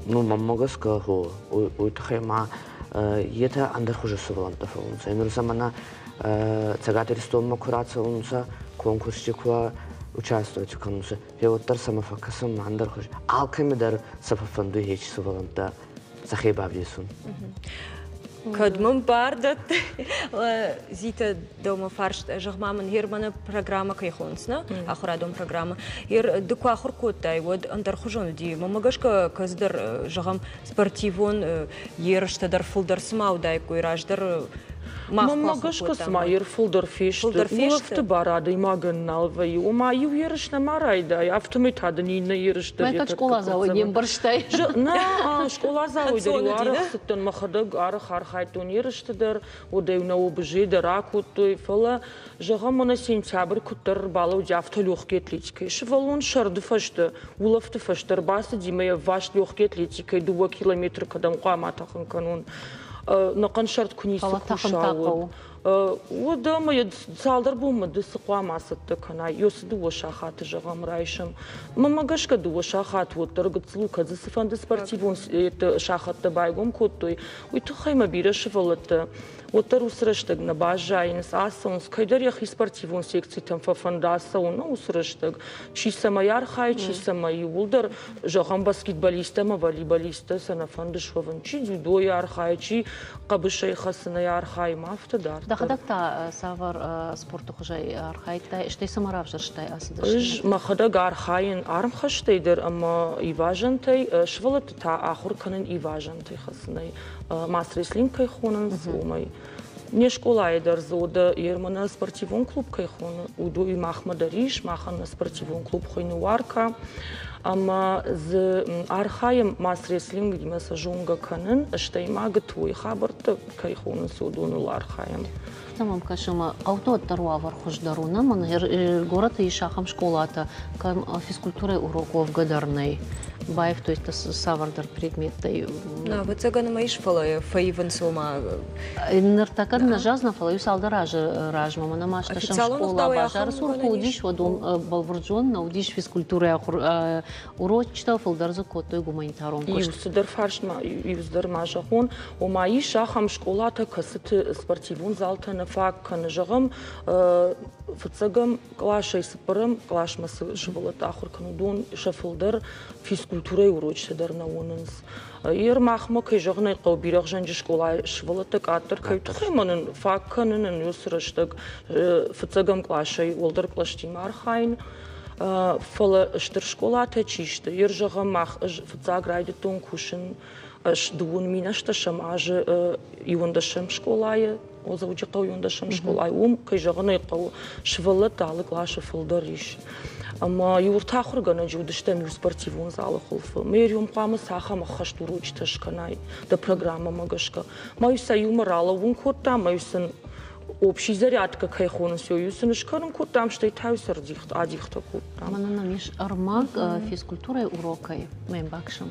Ну, мӕнмӕ гӕсгӕ, уый тыххӕй ма етӕ ӕндӕрхуызы сывӕллӕнттӕ фӕуынцӕ. Нур сӕ мӕнӕ Цӕгат Иристонмӕ ку рацӕунцӕ, конкурсти ку участвовать кӕнунцӕ, гъе уӕддӕр сӕмӕ фӕккӕсӕн ма ӕндӕрхуз. Алкӕми дӕр сӕ фӕффӕндуй хечи сывӕллӕнттӕ сӕхе бавдесун. Кӕд мын бар дӕтты, Зита, дӕумӕ фарст, зӕгъ-ма мын, Германы программӕ кӕй хонынц, нӕ? Ахуырадон программӕ. Ер, ды куы ахуыр кодтай, уӕд ӕндӕрхуызон уыди. Мӕнмӕ гӕсгӕ, кӕцыдӕр, зӕгъӕм, спортивон ерыстӕ дӕр фылдӕр цыма уыдаиккой раздӕр. Мӕнмӕ гӕсгӕ цыма ер фылдӕр фесты. Улӕфты бар адӕймагӕн нал вӕййы. Ома иу ерыс нӕма райдай, афтӕмӕй та дын иннӕ ерыс дӕр. Мӕ скъоладзауӕй не мбӕрстай? Нӕ, скъоладзауӕй дӕр-иу арӕх цыдтӕн, мӕхӕдӕг арӕх архайдтон ерысты дӕр, уӕд-иу нӕ ОБЖ дӕр акодтой, фӕлӕ, зӕгъӕм, мӕнӕ сентябрь куыддӕр ӕрбалӕуди, афтӕ легкий атлетикӕйы сывӕллон сӕрды фӕстӕ, улӕфты фӕстӕ ӕрбацыди мӕ ӕвваст легкий атлетикӕйы 2 километры кӕдӕм хъуамӕ атӕхын кӕнон. Нӕхъӕн сӕрд куы ницы куса, уӕд. Уӕд ӕмӕ йӕ цалдӕр бонмӕ ды цы хъуамӕ цӕттӕ кӕнай, ё цы 2 сахаты, зӕгъӕм, райсӕм. Мӕнмӕ гӕсгӕ 2 сахат уӕддӕр гыццыл у, кӕд дзы цыфӕнды спортивон сахӕттӕ байгом кодтой, уый тыххӕй мӕ бирӕ сывӕллӕттӕ уӕддӕр уыцы рӕстӕг нӕ баззайынц, ацӕуынц, кӕйдӕр йӕхи спортивон секцитӕм фӕфӕнды ацӕуын, ну, уыцы рӕстӕг. Чи цӕмӕй архайы, чи цӕмӕй, иууылдӕр, зӕгъӕм, баскетболисттӕ ӕмӕ волейболисттӕ сӕ нӕ фӕнды суӕвын. Чи дзюдойы архайы, чи хъӕбысӕй хӕцынӕй архайы, ма афтӕ дарддӕр. Дӕхӕдӕг та цавӕр спорты хуызӕй архайдтай, стӕй цӕмӕ равзӕрстай ацы дӕсныйад? Ӕз мӕхӕдӕг архайын армхӕстӕй дӕр ӕмӕ ивазӕнтӕй, сывӕллӕтты та ахуыр кӕнын ивазӕнтӕй хӕцынӕй. Мас-рестлинг кӕй хонынц, уымӕй. Не скъолайы дӕр дзы уыд Ерманы спортивон клуб кӕй хоны, уыдой махмӕ дӕр ис, махӕн нӕ спортивон клуб хуыйны Уарка. Ӕмӕ дзы архайӕм мас-рестлингимӕ сӕ зонгӕ кӕнын, стӕй ма ГТО-йы хабӕрттӕ кӕй хонынц, уыдоныл архайӕм. Афтӕ мӕм кӕсы, ӕмӕ хъӕуты уӕддӕр уавӕр хуыздӕр у. Нӕ мӕн горӕты ис ахӕм скъолатӕ, кӕм физкультурӕйы урок уӕвгӕ дӕр нӕй. Баивтой цавӕрдӕр предметтӕй. Ӕвӕццӕгӕн ӕмӕ ис, фӕлӕ фӕивынц ома. Ныртӕккӕ нӕ зӕгъдзынӕн, фӕлӕ иу цалдӕр азы размӕ мӕнӕ ма стӕсӕм скъола базары цур куы уыдис, уӕд уым бӕлвырд зон нӕ уыдис физкультурӕйы ахуыр урочытӕ, фылдӕр дзы кодтой гуманитарон куыст. Иу цыдӕр фарст ма, иу цыдӕр ма зӕгъон, ома ис ахӕм скъолатӕ, кӕцыты спортивон залтӕ нӕ фаг кӕны. Зӕгъӕм, фыццӕгӕм къласӕй цыппӕрӕм къласмӕ цы сывӕллӕттӕ ахуыр кӕны, уыдон сӕ фылдӕр физкультурӕйы урочытӕ дӕр нӕ уынынц. Ер махмӕ, кӕй зӕгъын ӕй хъӕуы, Бирӕгъзӕнджы скъолайы сывӕллӕттӕ къаддӕр кӕй тыххӕй ӕмӕ нын фаг кӕнынӕн уыцы рӕстӕг фыццӕгӕм къласӕй уӕлдӕр кълӕстимӕ архайын. Фӕлӕ стыр скъолатӕ чи сты, ер зӕгъӕм, мах ӕз фыццаг райдыдтон кусын ӕз 2018 азы иуӕндӕсӕм скъолайы, Дзӕуджыхъӕуы иуӕндӕсӕм скъолайы, уым, кӕй зӕгъын ӕй хъӕуы, сывӕллӕттӕ алы къласы фылдӕр ис. Ӕмӕ иу ӕртӕ ахуыргӕнӕджы уыдыстӕм иу спортивон залы хуылфы. Мӕ хъуамӕ цахӕм ӕххӕст урочытӕ скӕнай дӕ программӕмӕ гӕсгӕ. Мӕ сӕ иумӕ ралӕууын кодтам, мӕ сын общий зарядка кӕй хонынц, иу сын скӕнын кодтам, стӕй та иу адихтӕ кодтам. Мӕнӕ нӕм ис ӕрмӕг физкультурӕйы урокӕй, мӕ баксӕм.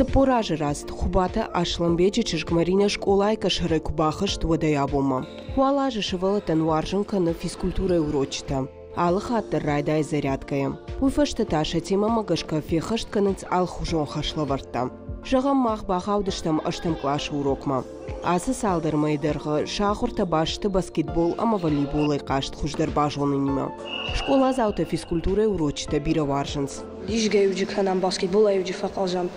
40 азы рацыд, Хуыбаты Аслӕнбеджы чызг Маринӕ скъолайы къӕсӕрӕй куы бахызт, уӕдӕй абонмӕ. Уал азы сывӕллӕттӕн уарзын кӕны физкультурӕйы урочытӕ. Алы хатт дӕр райдайы зарядкӕйӕ. Уый фӕстӕ та сӕ темӕмӕ гӕсгӕ феххӕст кӕнынц алыхуызон хӕслӕвӕрдтӕ. Зӕгъӕм, мах бахаудыстӕм ӕстӕм къласы урокмӕ. Ацы цалдӕр мӕйы дӕргъы сӕ ахуыртӕ баст сты баскетбол ӕмӕ волейболӕй хъазт хуыздӕр базонынимӕ. Скъоладзаутӕ физкультурӕйы урочытӕ бирӕ уарзынц. Дисгӕйуджы кӕнӕм, баскетболӕйуджы фӕхъазӕм,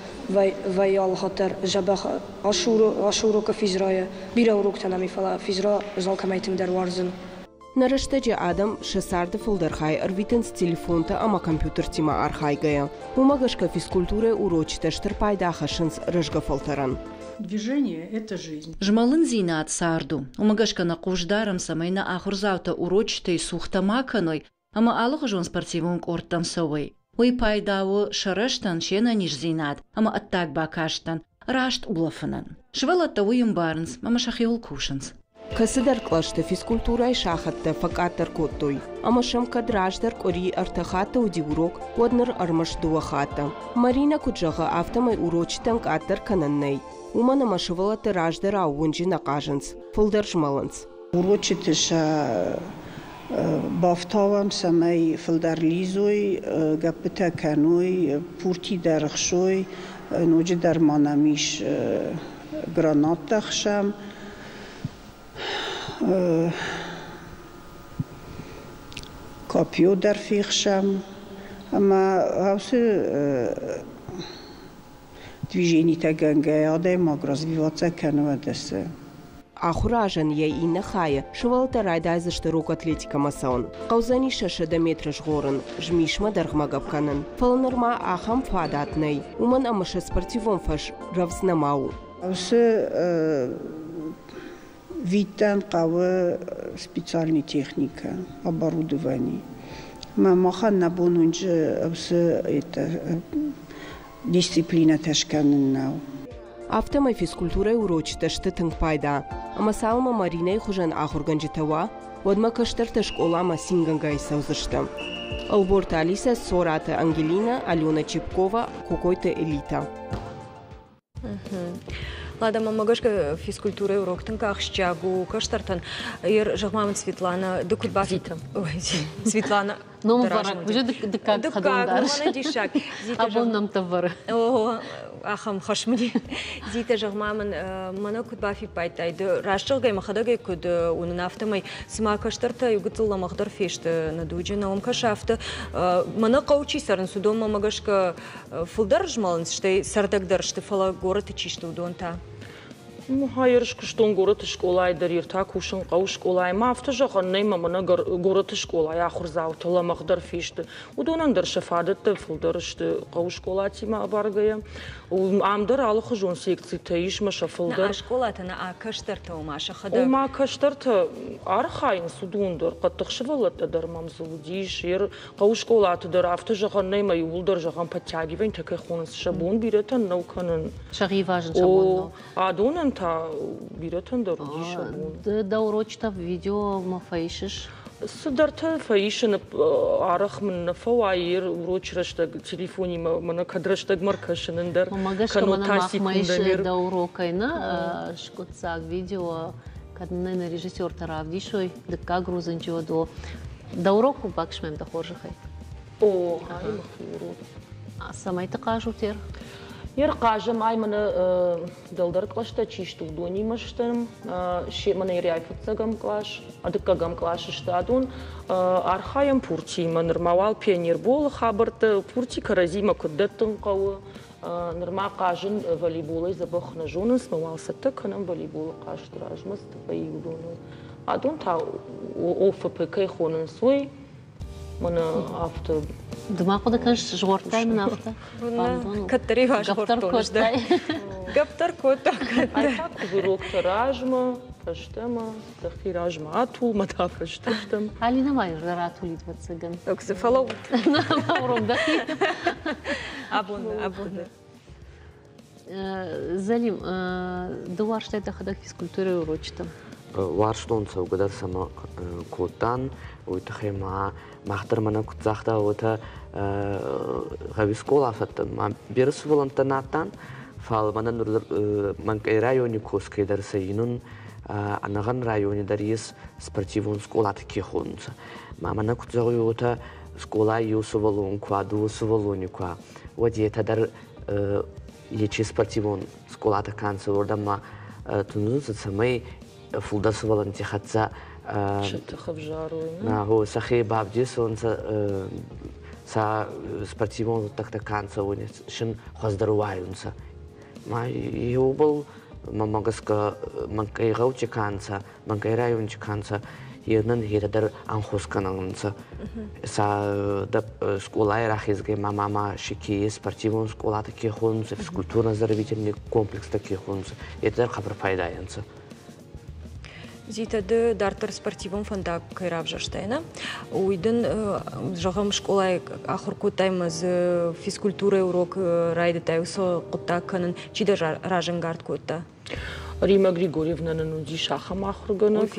вӕййы алыхатт дӕр дзӕбӕх ацы урокы физрайы. Бирӕ уроктӕ нӕм и, фӕлӕ физра ӕз алкӕмӕй тынгдӕр уарзын. Нӕ рӕстӕджы адӕм сӕ царды фылдӕр хай ӕрвитынц телефонтӕ ӕмӕ компьютертимӕ архайгӕйӕ. Уымӕ гӕсгӕ физкультурӕйы урочытӕ стыр пайда хӕссынц рӕзгӕ фӕлтӕрӕн. Движение – это жизнь. Змӕлындзинад цард у. Уымӕ гӕсгӕ нӕ хъус дарӕм, цӕмӕй нӕ ахуырдзаутӕ урочытӕй цухтӕ ма кӕной ӕмӕ алыхуызон спортивон къордтӕм цӕуой. Уый пайда у сӕ рӕзтӕн, се нӕниздзинад ӕмӕ ӕддаг бакастӕн, раст улӕфынӕн. Сывӕллӕттӕ уый ӕмбарынц ӕмӕ сӕхиуыл кусынц. Кӕцыдӕр кълӕсты физкультурӕйы сахӕттӕ фӕкъаддӕр кодтой, ӕмӕ сӕм кӕд раздӕр къуыри ӕртӕ хатты уыди урок, уӕд ныр ӕрмӕст дыууӕ хатты. Маринӕ куыд зӕгъы, афтӕмӕй урочытӕн къаддӕр кӕнӕн нӕй, уымӕн ӕмӕ сывӕллӕттӕ раздӕрау уынджы нӕ хъазынц, фылдӕр змӕлынц. Урочыты сӕ бафтауӕм, цӕмӕй фылдӕр лидзой, гӕппытӕ кӕной, пурти дӕр ӕхсой, ноджыдӕр ма нӕм ис гранаттӕ хсӕм. Копье дӕр фехсӕм ӕмӕ уыцы движенитӕ гӕнгӕйӕ адӕймаг развиваться кӕны уӕдӕ цы. Ахуыры азӕн йӕ иннӕ хайы сывӕллӕттӕ райдайдзысты рог атлетикӕмӕ цӕуын. Хъӕудзӕни сӕ 100 метры згъорын, змисмӕ дӕргъмӕ гӕпп кӕнын. Фӕлӕ нырма ахӕм фадат нӕй, уымӕн ӕмӕ сӕ спортивон фӕз рӕвдз нӕма у. Уыцы видтӕн хъӕуы специальный техникӕ, оборудование. Мӕ махӕн нӕ бон уынджы уыцы дисциплинӕтӕ скӕнын нӕу. Афтӕмӕй физкультурӕйы урочытӕ сты тынг пайда. Ӕмӕ цалынмӕ Маринӕйы хуызӕн ахуыргӕнджытӕ уа, уӕдмӕ кӕстӕртӕ скъоламӕ цингӕнгӕй цӕудзысты. Ӕлборты Алисӕ, Цораты Ангелинӕ, Алена Чепкова, Кокойты Элита. Лада, мӕнмӕ гӕсгӕ физкультурӕйы урок тынг ахсджиаг у кӕстӕртӕн. Ер, зӕгъ-ма мын, Светлана, ды куыд баф... Зита. Светлана, Номвӕрӕг, уже дыккаг хӕдон дарыс. Диссаг. Абон нӕмттӕ вӕры. Ахӕм хӕс мын. Зита, зӕгъ-ма мын, мӕнӕ куыд бафиппайдтай, ды раст зӕгъгӕй мӕхӕдӕгӕй куыд уынын, афтӕмӕй цыма кӕстӕртӕ иу гыццыл лӕмӕгъдӕр фесты нӕ дуджы, нӕ уым кӕсы афтӕ. Мӕнӕ хъӕуы чи цӕрынц, уыдонмӕ мӕ гӕсгӕ фылдӕр змӕлынц, стӕй цӕрдӕгдӕр сты, фӕлӕ горӕты чи сты, уыдон та? Хайыр скуыстон горӕты скъолайы дӕр, ӕртӕ кусын хъӕуы скъолайы. Ма афтӕ зӕгъӕн нӕй, мӕ мӕнӕ горӕты скъолайы ахуырдзаутӕ лӕмӕгъдӕр фесты. Уыдонӕн дӕр сӕ фадӕттӕ фылдӕр сты хъӕуы скъолатимӕ абаргӕйӕ. Ам дӕр алыхуызон секцитӕ ис, мӕ сӕ фылдӕр. Нӕ скъолатӕ, нӕ кӕстӕртӕ, ома сӕхӕдӕг. Ома кӕстӕртӕ архайынц уыдон дӕр, хъӕддых сывӕллӕттӕ дӕр мӕм дзы уыдис. Хъӕуы скъолаты дӕр афтӕ зӕгъӕн нӕй, мӕ иууылдӕр зӕгъӕм подтягиванитӕ кӕй хонынц, сӕ бон бирӕтӕн нӕу кӕнын. Сӕхи ивазын сӕ бон нӕу. Адонӕн та бирӕтӕн дӕр уыди сӕ бон. Ды дӕ урочытӕ видеомӕ фӕисыс? Цыдӕртӕ фӕисын арӕх мын нӕ фӕуайы урочы рӕстӕг телефонимӕ мӕнӕ кӕд рӕстӕгмӕ ӕркӕсын ӕндӕр. Мӕ гӕсгӕ мӕнӕ махмӕ ис дӕ урокӕй нӕ скъуыддзаг видео, кӕд нын нӕ режиссертӕ равдисой, дыккаг рудзынджы уӕд о. Дӕ урок куы баксмӕм дӕ хорзӕхӕй. О, ай мӕхи урок. Цӕмӕй ты хъазут ер? Ер хъазӕм, ай мӕнӕ дӕлдӕр кълӕстӕ чи сты, уыдонимӕ стӕм. Мӕнӕ ерӕй фыццӕгӕм кълас, дыккӕгӕм къласы сты адон. Архайӕм пуртиимӕ, нырма уал пионерболы хабӕрттӕ, пурти кӕрӕдзимӕ куыд дӕттын хъӕуы. Нырма хъазын волейболӕй дзӕбӕх нӕ зонынц, мӕ уал цӕттӕ кӕнӕм волейболы хъазты размӕ, цы вӕййы уыдоныл. Адон та ОФП кӕй хонынц, уый мӕнӕ афтӕ. Ды ма хъуыды кӕныс, згъордтай мын афтӕ? Кӕддӕр-иу азгъордтон ӕз дӕр. Гӕпп дӕр кодта кӕддӕр. Ай та куыд уроктӕ размӕ, фӕстӕмӕ, дӕхи размӕ атул, мӕ та фӕстӕ стӕм. Алина ма ратулид, ӕвӕццӕгӕн. Цы фӕлӕуут. Бауром дӕхи. Абон, абон. Залим, ды уарзтай дӕхӕдӕг физкультурӕйы урочытӕ? Уарзтон цӕугӕдӕр сӕмӕ кодтан, уой туххӕй ма мах дӕр мӕнӕ куд загъта, уотӕ гъӕуи скъола фӕдтӕн, ма берӕ сувӕллӕнттӕ нӕ адтан, фал мӕнӕ нур мӕнкъей райони косгӕй дӕр сӕ инун ӕнӕгъӕн райони дӕр ес спортивон скъолатӕ ке хонунцӕ. Ма мӕнӕ куд зӕгъуй, уотӕ скъолай еу сувӕллон ку уа, дууӕ сувӕллони ку уа, уӕд етӕ дӕр ечи спортивон скъолатӕ ка нцӕ, уордӕмӕ тундзунцӕ, цӕмӕй фулдӕр сувӕллӕнтти хӕццӕ сӕ тых ӕвзарой. Сӕхе бавдесонцӕ, сӕ спортивон гъуддӕгтӕ ка нцӕ, уони син хуӕздӕр уайунцӕ. Ма еубал мӕмӕ гӕсгӕ мӕнкъей гъӕути ка нцӕ, мӕнкъей районти ка нцӕ, ернӕн хетӕ дӕр ӕнхус кӕнунцӕ. Сӕ скъолай рахезгӕй ма мама си ке спортивон скъолатӕ ке хонунцӕ, физкультурно-оздоровительный комплекстӕ ке хонунцӕ, етӕ дӕр хъӕбӕр пайда ӕнцӕ. Зитӕ, ды дарддӕр спортивон фӕндаг кӕй равзӕрстай, нӕ? Уый дын, зӕгъӕм, скъолайы ахуыр кодтай ӕмӕ дзы физкультурӕйы урок райдыдтай уыцы хъуыддаг кӕнын. Чи дӕ разӕнгард кодта? Рима Григорьевна нын уыдис ахӕм ахуыргӕнӕг,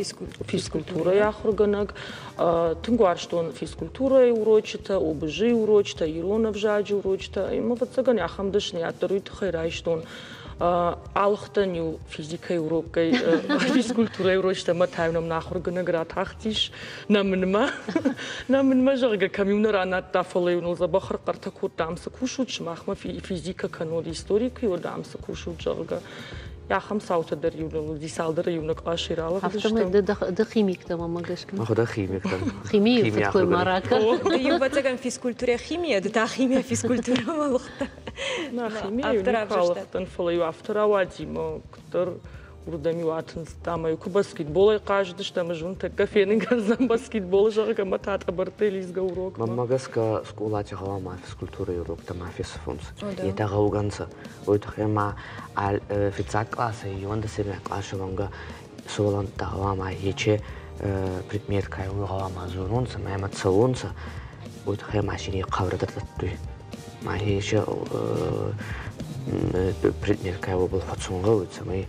физкультурӕйы ахуыргӕнӕг. Тынг уарзтон физкультурӕйы урочытӕ, ОБЖ-йы урочытӕ, ирон ӕвзаджы урочытӕ. Ӕмӕ, ӕвӕццӕгӕн, ахӕм дӕсныйад дӕр уый тыххӕй райстон. Алыгътӕн-иу физикӕйы уроккӕй физкультурӕйы урочытӕ ӕмӕ та-иу нӕм нӕ ахуыргӕнӕг ратахтис нӕмынмӕ. Нӕмынмӕ, зӕгъгӕ, кӕм-иу нӕ ранадта, фӕлӕ-иу ныл дзӕбӕх ӕрхъӕртӕ кодта, ам цы кусут, сымахмӕ физикӕ кӕнод, истори куы уӕд ам цы кусут, зӕгъгӕ. Ахӕм цаутӕ дӕр иу ныл уыди, цалдӕр иу нӕ къласӕй ралыгъдыстӕм. Афтӕмӕй ды химиктӕм ӕмӕ гӕсгӕ. Мӕхуыдӕг химиктӕм. Химийы фыдкой ма ракӕн. Ды ӕвӕццӕгӕн физкультурӕ химийӕ, ды та химийӕ физкультурӕмӕ лыгъдтӕ. Нӕ, химийӕ никуы алыгъдтӕн, фӕлӕ-иу афтӕ рауади, мӕ куыддӕр уырдӕм-иу атындзыдта ӕмӕ-иу куы баскетболӕй хъазыдыстӕм, ӕз уын тӕккӕ фенын кӕндзӕн баскетбол, зӕгъгӕ, ӕмӕ та тъӕбӕрттӕй лидзгӕ урокмӕ. Мӕнмӕ гӕсгӕ, скъолати гъӕуама физкультурӕй уроктӕ ма фесафунцӕ. Етӕ гъӕугӕ нцӕ. Уой туххӕй ма фиццаг къласӕй иуӕндӕсемӕ къласи уӕнгӕ сувӕллӕнттӕ гъӕуама ече предмет кай уой гъӕуама зононцӕ ма ӕма цӕуонцӕ. Уой туххӕй ма син хъаурӕ дӕр дӕттуй. Ма ече предмет кай уобӕл хуӕцун гъӕуй, цӕмӕй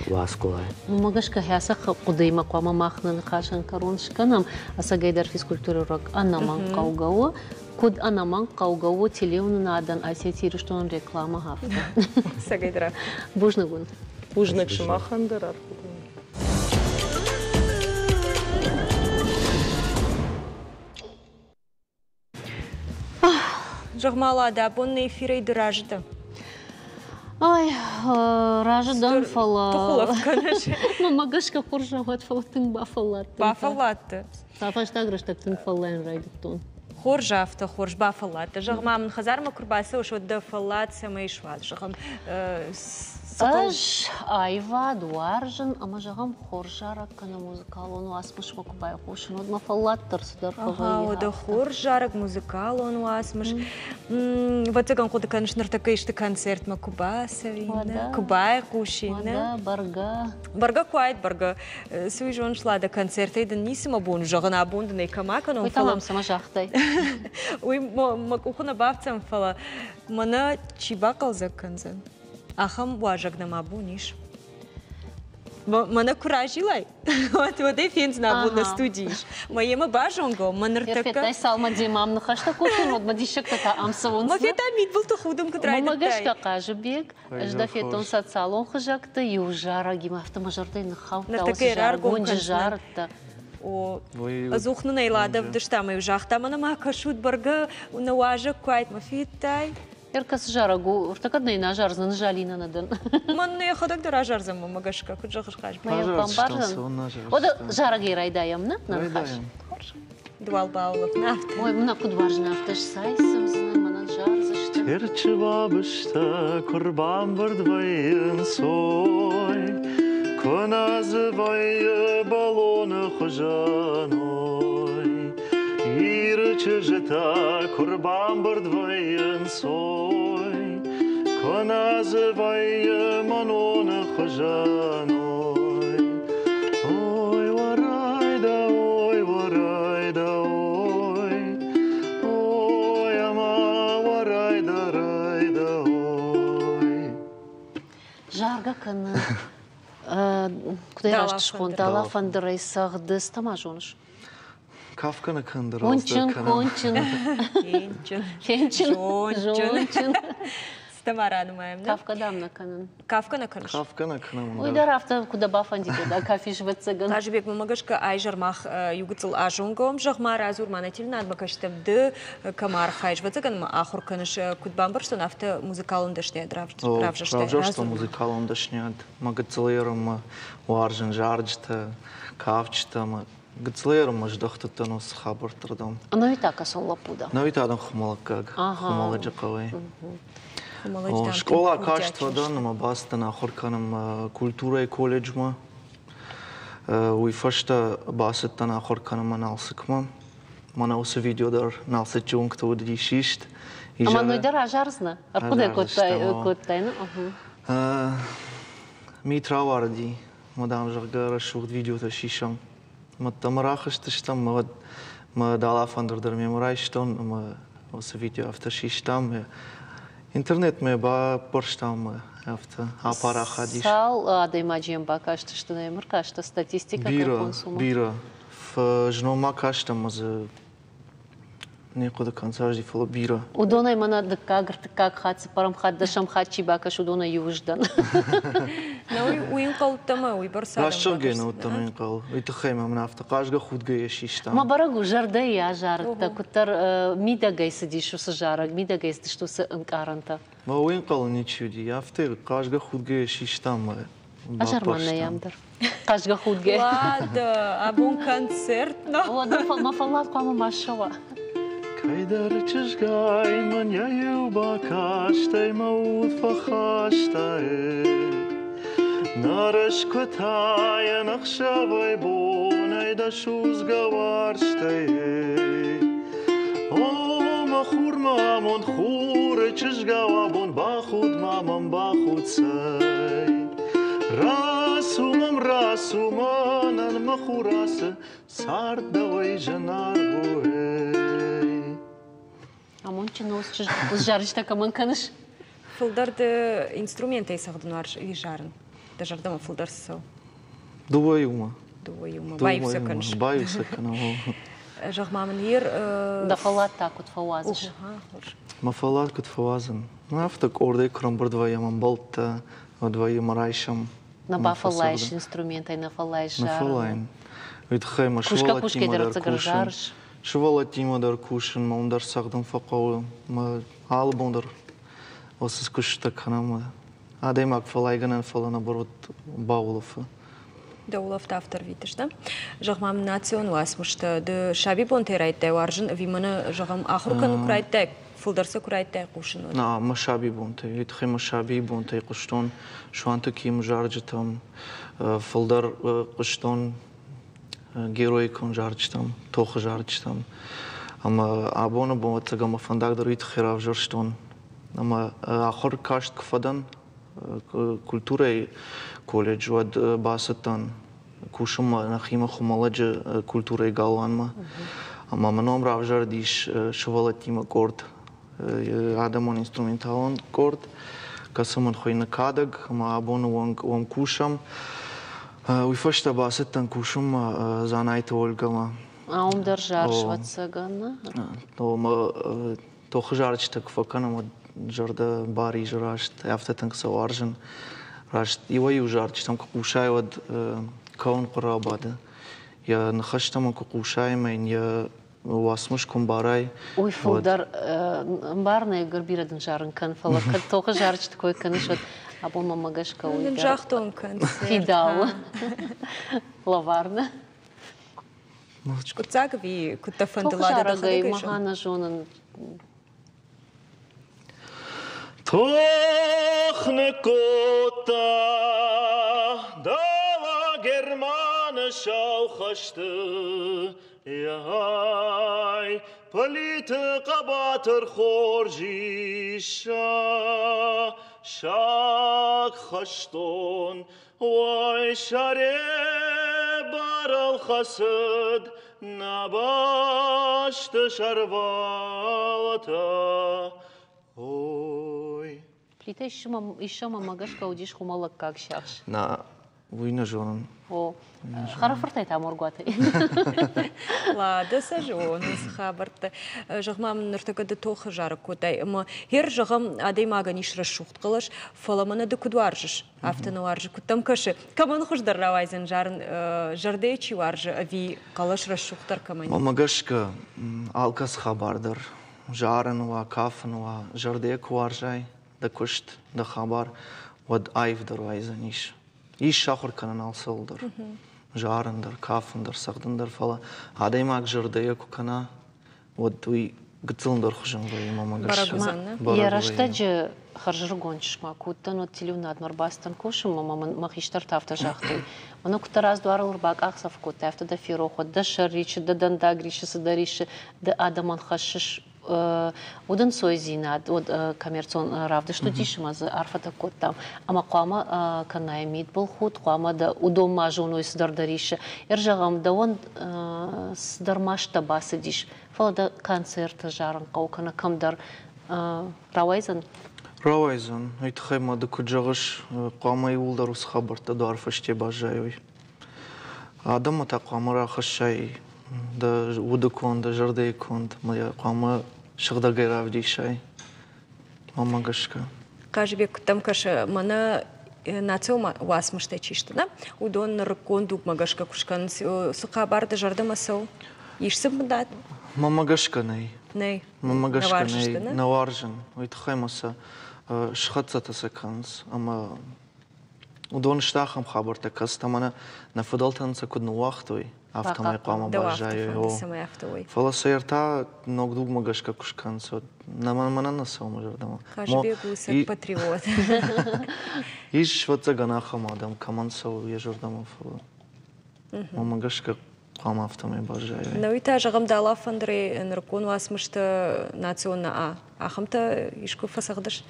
уа скъолай. Уымӕ гӕсгӕ хӕцы хъуыдыимӕ хъуамӕ мах нӕ ныхасӕн кӕрон скӕнӕм. Ӕцӕгӕйдӕр физкультурӕйы урок ӕнӕмӕнгхъӕугӕ у. Куыд ӕнӕмӕнгхъӕугӕ у телеуынынадӕн Осетия Ирыстонӕн рекламӕ афтӕ. Ӕцӕгӕйдӕр. Бузныг уын. Бузныг сымахӕн дӕр, арфӕгонд. Зӕгъ-ма, Лада, абон нӕ эфирӕй ды разы дӕ? Ай, разы дӕн, фӕлӕ... Тыхулӕфт кӕныс? Мӕнмӕ гӕсгӕ хорз рауад, фӕлӕ тынг бафӕлладтӕн. Бафӕлладтӕ? Фӕстаг рӕстӕг тынг фӕллайын райдыдтон. Хорз афтӕ, хорз бафӕлладтӕ. Зӕгъ-ма мын, хӕдзармӕ куы рбацӕуыс, уӕд дӕ фӕллад цӕмӕй суадз? Зӕгъӕм, Ӕз аивад уарзын ӕмӕ, зӕгъӕм, хорз зарӕг кӕнӕ музыкалон уацмысмӕ куы байхъусын, уӕд мӕ фӕллад дӕр цыдӕр фӕвӕййы. Уӕдӕ хорз зарӕг, музыкалон уацмыс. Ӕвӕццӕгӕн хъуыды кӕныс, ныртӕккӕ исты концертмӕ куы бацӕуин, куы байхъусин. Уӕдӕ, бӕргӕ. Бӕргӕ куы уаид, бӕргӕ. Цы уый зоныс, Лада, концертӕй дын ницы мӕ бон зӕгъын, абон дын ӕй кӕм акӕнон, Уый та мӕм цӕмӕ загътай? Уый мӕ къухы нӕ бафтдзӕн, фӕлӕ мӕнӕ чи бахъӕлдзӕг кӕндзӕн, ахӕм уазӕг нӕм абон ис. Мӕнӕ куы разилай, уӕд уӕдӕй фендзынӕ абон нӕ студийы ис. Мӕ йемӕ базонгӕ, мӕ ныртӕккӕ... Федтай, цалмӕ демӕ ам ныхӕстӕ кодтон, уӕд мӕ диссӕгтӕ та ам цӕуынц. Мӕ федтай мидбылты худын куыд райдыдтай. Мӕ гӕсгӕ Хъазыбег, ӕз дӕ федтон социалон хызӕгты иу зарӕгимӕ, афтӕ мӕ зӕрдӕйы ныххаудта, уыцы зарӕгонджы зарыдтӕ. О, ӕдзух нын ӕй Лада ӕвдыста ӕмӕ-иу загъта, мӕнӕ ма кӕсут, бӕргӕ нӕ уазӕг куы уаид, мӕ федтай. Ӕркӕсы зарӕг у, ӕртӕккӕ нӕ азардзӕн, Залина нӕ дӕн. Мӕн йӕхӕдӕг дӕр азардзӕн, мӕнмӕ гӕсгӕ, куыд зӕгъыс, Хъазбег? Мӕ бамбардзӕн. Уӕдӕ зарӕгӕй райдайӕм, нӕ нӕ ныхас? Хорз. Дуал баулӕф, афтӕ. Ой, мӕнӕ куыд уарзын, афтӕ сай цымдзынӕн, мӕнӕн зардзысты. Терчы бабызтӕ куы рбамбырд вӕййынц, ой, куы нӕ дзы вӕййы бӕлоны хуызӕн, ой. Иры чызджытӕ куы рбамбырд вӕййынц, ой, куы Куы нӕ дзы вӕййы мӕноны хуызӕн, ой. Ой, уӕрӕйдӕ, ой, уӕрӕйдӕ, ой. Ой, ӕмӕ уӕрӕйдӕ, рӕйдӕ, ой. Заргӕ кӕны, куыдӕй раст схон, дала фӕндырӕй цӕгъды, цы та ма зоныс? Кафгӕ нӕ кӕндӕр. Кончын, кончын. Фенчын. Фенчын. Зончын. Цытӕ ма ранымайӕм, нӕ? Кафгӕ дам нӕ кӕнын. Кафгӕ нӕ кӕныс? Кафгӕ нӕ кӕнӕм. Уый дӕр афтӕ куы дӕ бафӕндид, уӕд акафис, ӕвӕццӕгӕн. Хъазыбег, мӕмӕ гӕсгӕ айзӕр мах иугыццыл азонгӕ уӕм. Зӕгъ-ма, радзур ма, нӕ телеуынадмӕ кӕстӕм ды кӕм архайыс? Ӕвӕццӕгӕн ма ахуыр кӕныс, куыд бамбӕрстон, афтӕ музыкалон дӕсныйад равзӕрстай. Равзӕрстон музыкалон дӕсныйад. Мӕ гыццыл ерынмӕ уарзын зарджытӕ, кафджытӕ ӕмӕ гыццыл ерынмӕ здӕхтыдтӕн уыцы хабӕртты рдӕм. Науи та кӕсон лӕппу дӕ? Науи та дын хуымӕлӕггаг, хуымӕлӕджы хъӕуӕй. Скъола каст фӕдӕн ӕмӕ бацыдтӕн ахуыр кӕнынмӕ культурӕйы колледжмӕ. Уый фӕстӕ бацыдтӕн ахуыр кӕнынмӕ Налцыкмӕ. Мӕнӕ уыцы видео дӕр Налцыччы уынгты уыдис ист. Ӕмӕ ной дӕр азардзынӕ? Ӕрхъуыды кодтай, ну? Мит рауарыди, мадам, зӕгъгӕ, рӕсугъд видеотӕ сисӕм. Мадта рахызтыстӕм, мӕ мӕ дала фӕндыр дӕр мемӕ райстон ӕмӕ уыцы видео афтӕ систам. Интернетмӕ баппӕрстам афтӕ апарахат ис. Цал адӕймаджы йӕм бакастысты, нӕ йӕм ӕркастӕ статистикӕ? Бирӕ, бирӕ. Знон ма кастӕн ӕмӕ дзы не хъуыды кӕнын цас фӕлӕ бирӕ. Уыдонӕй мӕнӕ дыккаг, ӕртыккаг хатт, цыппӕрӕм хатт, дӕсӕм хатт чи бакӕсы, уыдонӕй иу уыздӕн. Нӕ, уый ӕнхъӕлдта мӕ уыйбӕрц адӕм Раст зӕгъгӕ нӕ уыдтӕн уый ӕнхъӕл. Уый тыххӕй мӕ мын афтӕ хъазгӕ-худгӕйӕ систам. Мӕ бӕрӕг у, зӕрдӕйы азарыдтӕ, куыддӕр мидӕгӕй цыдис уыцы зарӕг, мидӕгӕй цыдысты уыцы ӕнкъарӕнтӕ. Мӕ уый ӕнхъӕл ничи уыди. Афтӕ хъазгӕ-худгӕйӕ систам мӕ Азар-ма нӕ йӕм дӕр. Хъазгӕ-худгӕ. Ладно, абон концерт но. Уӕдӕ мӕ фӕллад хъуамӕ ма ссӕуа. Кӕйдӕр чызгай мын йӕ иу бакастӕй мӕ уд фӕхастай. Нарыс куы тайын ӕхсӕвӕй-бонӕй дӕ судзгӕ уарзтӕй. О, мӕ хур, мӕ амонд, хуры чызгау абон бахуд ма мӕм бахуд, цӕй. Рацу мӕм, рацу мӕнӕн мӕ хур ацы цард дӕуӕй зынаргъ у, эй. Амондджын ус чызг, ус зарджытӕ кӕмӕн кӕныс? Фылдӕр ды инструментӕй цӕгъдын уарз ӕви зарын? Дӕ зӕрдӕмӕ фылдӕр цы цӕуы? Дыууӕ иумӕ. Дыууӕ иумӕ. Баиу сӕ кӕныс? Баиу сӕ кӕнӕм. Зӕгъ-ма мын, ер... Дӕ фӕллад та куыд фӕуадзыс? Мӕ фӕллад куыд фӕуадзын? Ну, афтӕ къордӕй куы рӕмбырд вӕййӕм ӕмбӕлттӕ, уӕд вӕййы мӕ райсӕм. Нӕ бафӕллайыс инструментӕй, нӕ фӕллайыс зарын? Нӕ фӕллайын. Уый тыххӕй мӕ сывӕллӕттимӕ дӕр кусын. Сывӕллӕттимӕ дӕр кусын, мӕ уым дӕр цӕгъдын фӕхъӕуы. Мӕ алы бон дӕр уыцы куыстытӕ кӕнӕм. Адӕймаг фӕллайгӕнӕн, фӕлӕ наоборот баулӕфы. Дӕ улӕфт афтӕ рвитыс, да? Зӕгъ-ма мын, национ уацмыстӕ ды сабибонтӕй райдыдтай уарзын ӕви мӕнӕ, зӕгъӕм, ахуыр кӕнын куы райдыдтай, фылдӕр сӕ куы райдыдтай хъусын, уӕд? На, мӕ сабибонтӕй. Уый тыххӕй мӕ сабибонтӕй хъуыстон Суанты Кимы зарджытӕм, фылдӕр хъуыстон героикон зарджытӕм, тохы зарджытӕм. Ӕмӕ абоны бон ӕцӕг ӕмӕ фӕндаг дӕр уый тыххӕй равзӕрстон. Ӕмӕ ахуыр каст куы фӕдӕн культурӕйы колледж, уӕд бацыдтӕн кусынмӕ нӕхимӕ Хуымӕллӕджы культурӕйы галуанмӕ. Ӕмӕ мӕ ном равзӕрдис сывӕллӕттимӕ къорд, адӕмон инструменталон къорд, кӕцы мын хуыйны кадӕг, ӕмӕ абоны онг уым кусӕм. Уый фӕстӕ бацыдтӕн кусынмӕ Дзанайты Ольгӕмӕ. А уым дӕр зарыс, ӕвӕццӕгӕн, нӕ? Тохы зарджытӕ куы фӕкӕнӕм, уӕд зӕрдӕ баризы раст, афтӕ тынг сӕ уарзын. Раст иуӕй-иу зарджытӕм куы хъусай, уӕд кӕуын хъуыры абады. Йӕ ныхӕстӕм ын куы хъусай ӕмӕ йын йӕ уацмыс куы ӕмбарай, Уый фылдӕр ӕмбарын ӕгӕр бирӕ дын зарын кӕн, фӕлӕ кӕд тохы зарджыты кой кӕныс, уӕд абон мӕмӕ гӕсгӕ уый дӕр загътон концерт. Фидауы лӕвар нӕ. Скъуыддзаг ӕви куыд дӕ фӕнды Лада дӕхӕдӕг ӕй Мӕ нӕ зонын. Тох ныккодта дӕлӕ Германы сау хӕсты, Ай, Плиты хъӕбатыр хорз иса. Саг хӕстон, уой сӕребарыл хӕцыд нӕ бӕсты сӕрвӕлтау. Ой. Плитӕ исӕмӕ гӕсгӕ уыдис хуымӕллӕггаг сиахс. На, уый нӕ зонын. О, хӕрӕфыртӕй та Моргуатӕй. Ладӕ сӕ зонынц хабӕрттӕ. Зӕгъ-ма, ныртӕккӕ ды тохы зарӕг кодтай ӕмӕ хер, зӕгъӕм, адӕймагӕн ис рӕсугъд хъӕлӕс, фӕлӕ мӕнӕ ды куыд уарзыс, афтӕ нӕ уарзы, куыд дӕм кӕсы, кӕмӕн хуыздӕр рауайдзӕн зарын, зӕрдӕйы чи уарзы ӕви хъӕлӕс рӕсугъддӕр кӕмӕн? Мӕнмӕ гӕсгӕ, алкӕцы хабар дӕр зарын уа, кафын уа, зӕрдӕйӕ куы уарзай дӕ куыст, дӕ хабар, уӕд аивдӕр уайдзӕнис. Ис сахуыр кӕнын алцӕуыл дӕр. Зарын дӕр, кафын дӕр, цӕгъдын дӕр, фӕлӕ адӕймаг зӕрдӕйӕ куы кӕна, уӕд уый гыццыл ӕндӕр хуызӕн вӕййы мӕмӕ гӕсгӕ. Йӕ рӕстӕджы хӕрзӕрыгон чызгмӕ куы уыдтӕн, уӕд телеуынадмӕ ӕрбацыдтӕн кусынмӕ ӕмӕ мын мӕ хистӕртӕ афтӕ загътой: Мӕнӕ куыддӕр аздуарыл ӕрбакъахдзӕф кодтай, афтӕ дӕ ферох уӕд, дӕ сӕр рисы, дӕ дӕндаг рисы, цыдӕр рисы, ды адӕмӕн хӕссыс удӕнцойдзинад, уӕд коммерцион равдыст уыдис ӕмӕ дзы арфӕтӕ кодтам. Ӕмӕ хъуамӕ кӕнай мидбылхудт, хъуамӕ дӕ уыдон ма зоной, цыдӕр дӕ рисы. Ӕрзӕгъӕм, дӕуӕн цыдӕр маст дӕ бацыдис, фӕлӕ дӕ концерты зарын хъӕуы кӕнӕ кӕмдӕр рауайдзӕн? Рауайдзӕн. Уый тыххӕй ма ды куыд зӕгъыс, хъуамӕ иууылдӕр уыцы хабӕрттӕ дуар фӕсте баззайой. Адӕммӕ та хъуамӕ рахӕссай дӕ уды конд, дӕ зӕрдӕйы конд, ӕмӕ йӕ хъуамӕ сыгъдӕгӕй равдисай. Мӕнмӕ гӕсгӕ. Хъазыбег, куыд дӕм кӕсы, мӕнӕ национ уацмыстӕ чи сты, нӕ? Уыдон нырыккон дугмӕ гӕсгӕ куы скӕнынц, цы хабар дӕ зӕрдӕмӕ цӕуы? Ис сын бынат? Мӕнмӕ гӕсгӕ нӕй. Нӕй. Мӕнмӕ гӕсгӕ нӕй. Нӕ уарзын. Уый тыххӕй ма сӕ схӕццӕтӕ сӕ кӕнынц ӕмӕ уыдон сты ахӕм хабӕрттӕ, кӕцытӕ мӕнӕ нӕ фыдӕлтӕн сӕ куыд ныууагътой, афтӕмӕй хъуамӕ баззайой. Фӕлӕ сӕ ӕртӕ ног дугмӕ гӕсгӕ куы скӕнынц, уӕд мӕнӕн нӕ цӕуы мӕ зӕрдӕмӕ. Хазбег у сӕ патриот. Ис, ӕвӕццӕгӕн, ахӕм адӕм, кӕмӕн цӕуы йӕ зӕрдӕмӕ, фӕлӕ мӕнмӕ гӕсгӕ хъуамӕ афтӕмӕй баззайой. Науи та, зӕгъӕм, дала фӕндырӕй нырыккон уацмыстӕ национ нӕ ахӕмтӕ искуы фӕцӕгъдыс?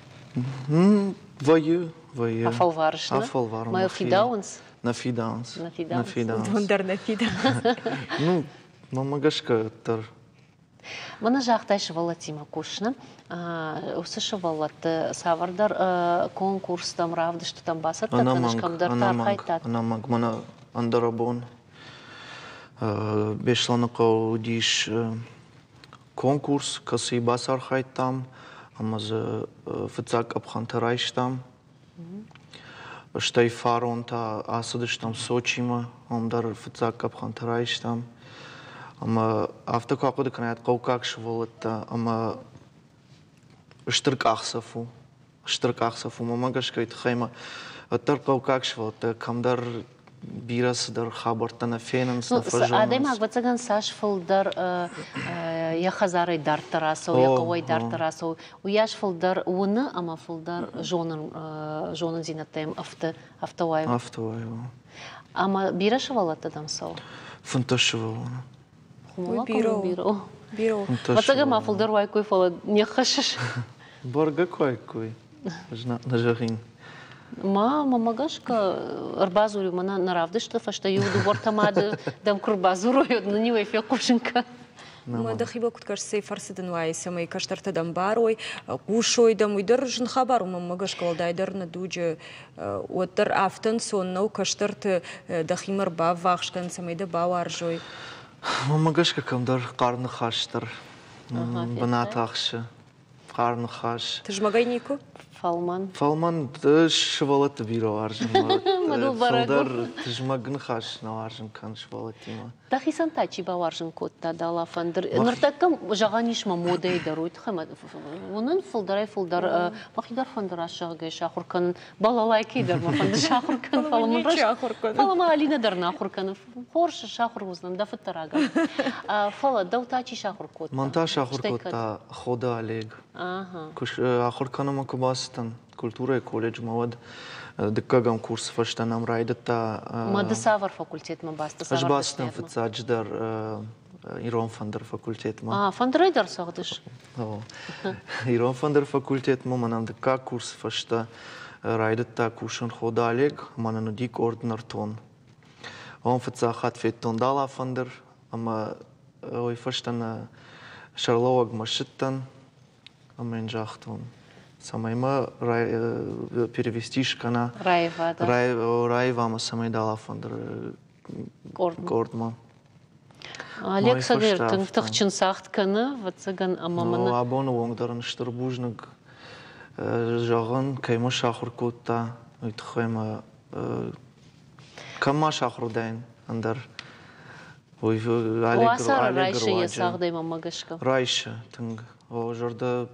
Вӕййы, вӕййы. Афӕлварыс, нӕ? Афӕлварын. Мӕ фидауынц? Нӕ фидауынц. Нӕ фидауынц. Нӕ фидауынц. Уыдон дӕр нӕ фидауынц. Ну, мӕнмӕ гӕсгӕ дӕр. Мӕнӕ загътай сывӕллӕттимӕ кусыны. Уыцы сывӕллӕтты цавӕрдӕр конкурстӕм, равдыстытӕм бацӕттӕ кӕныс, кӕмдӕрты архайдтат? Ӕнӕмӕнг, мӕнӕ ӕндӕрӕбон Беслӕныхъӕуы уыдис конкурс, кӕцыйы бацархайдтам ӕмӕ дзы фыццаг къӕпхӕнтӕ райстам. Стӕй фарон та ацыдыстӕм Сочимӕ, уым дӕр фыццаг къӕпхӕнтӕ райстам. Ӕмӕ афтӕ куы ахъуыды кӕнай, хъӕуккаг сывӕллӕттӕ ӕмӕ стыр къахдзӕф у. Стыр къахдзӕф у, мӕнмӕ гӕсгӕ тыххӕй мӕ уӕддӕр хъӕуккаг сывӕллӕттӕ кӕмдӕр бирӕ цыдӕр хабӕрттӕ нӕ фенынц, нӕ фӕзонынц. Адӕймаг, ӕвӕццӕгӕн, цас фылдӕр йӕ хӕдзарӕй дарддӕр ацӕуы, йӕ хъӕуӕй дарддӕр ацӕуы, уыйас фылдӕр уыны ӕмӕ фылдӕр зонын, зонындзинӕдтӕ йӕм ӕфты, афтӕ уайы. Афтӕ уайы. Ӕмӕ бирӕ сывӕллӕттӕ дӕм цӕуы? 15 сывӕллоны. Бирӕ у. Бирӕ у. Бирӕ у. Ӕвӕццӕгӕн ма фылдӕр уаиккой, фӕлӕ не ххӕссыс. Бӕргӕ куы уаиккой, ӕз нӕ зӕгъин. Ма, мӕмӕ гӕсгӕ ӕрбадзурю мӕнӕ нӕ равдысты фӕстӕ иу дыууӕртӕ мады дӕм куы рбадзурой, уӕд нын-иу ӕй фехъусын кӕн. Мӕ дӕхимӕ куыд кӕсыс, фӕрцы дын уайы, цӕмӕй кӕстӕртӕ дӕм барой, хъусой дӕм, уый дӕр зын хабар у, мӕнмӕ гӕсгӕ, уӕлдайдӕр нӕ дуджы уӕддӕр афтӕ ӕнцон нӕу кӕстӕрты дӕхимӕ ӕрбаввахс кӕн, цӕмӕй дӕ бауарзой. Мӕнмӕ гӕсгӕ кӕмдӕр хъӕр ныхас дӕр бынат ахсы. Хъӕр ныхас. Тызмӕгӕй никуы? Фӕлмӕн. Фӕлмӕн сывӕллӕтты бирӕ уарзын. Фылдӕр тызмӕг ныхас нӕ уарзын кӕн сывӕллӕттимӕ. Дӕхицӕн та чи бауарзын кодта дала фӕндыр? Ныртӕккӕ зӕгъӕн ис мӕ модӕйы дӕр уый тыххӕй уынын фылдӕрӕй-фылдӕр мӕхи дӕр фӕнды рӕсугъдӕй сахуыр кӕнын. Балалайкӕйы дӕр мӕ фӕнды сахуыр кӕнын, фӕлӕ мын фӕлӕ мӕ Алинӕ дӕр нӕ ахуыр кӕны. Хорз, сахуыр уыдзынӕн, дӕ фыддӕрагӕн. Фӕлӕ дӕу та чи сахуыр кодта? Мӕн та сахуыр кодта Ходы Олег. Ахуыр кӕнынмӕ куы бацыдтӕн культурӕйы колледжмӕ, уӕд дыккӕгӕм курсы фӕстӕ нӕм райдыдта. Мӕ ды цавӕр факультетмӕ бацыдтӕ? Ӕз бацыдтӕн фыццаджыдӕр. Ирон фӕндыр факультетмӕ. А, фӕндырӕй дӕр цӕгъдыс? Ирон фӕндыр факультетмӕ мӕнӕн дыккаг курсы фӕстӕ райдыдта кусын Хода Олег, мӕнӕн уыди къорд Нӕртон. Уым фыццаг хатт федтон дала фӕндыр, ӕмӕ уый фӕстӕ нӕ сӕрлӕууӕгмӕ ссыдтӕн ӕмӕ йын загътон, цӕмӕй мӕ перевести скӕна, раива мӕ, цӕмӕй дала фӕндыр къордмӕ. Олег Садыр тынг тыхджын цагъд кӕны, ӕвӕццӕгӕн, ӕмӕ мын... Абоны онг дӕр ын стыр бузныг зӕгъын, кӕй мӕ сахуыр кодта, уый тыххӕй мӕ кӕм ма сахуыр уыдаин, ӕндӕр. Уый Уацары райсы йӕ цагъдӕй мӕмӕ гӕсгӕ. Райсы тынг. О, зӕрдӕ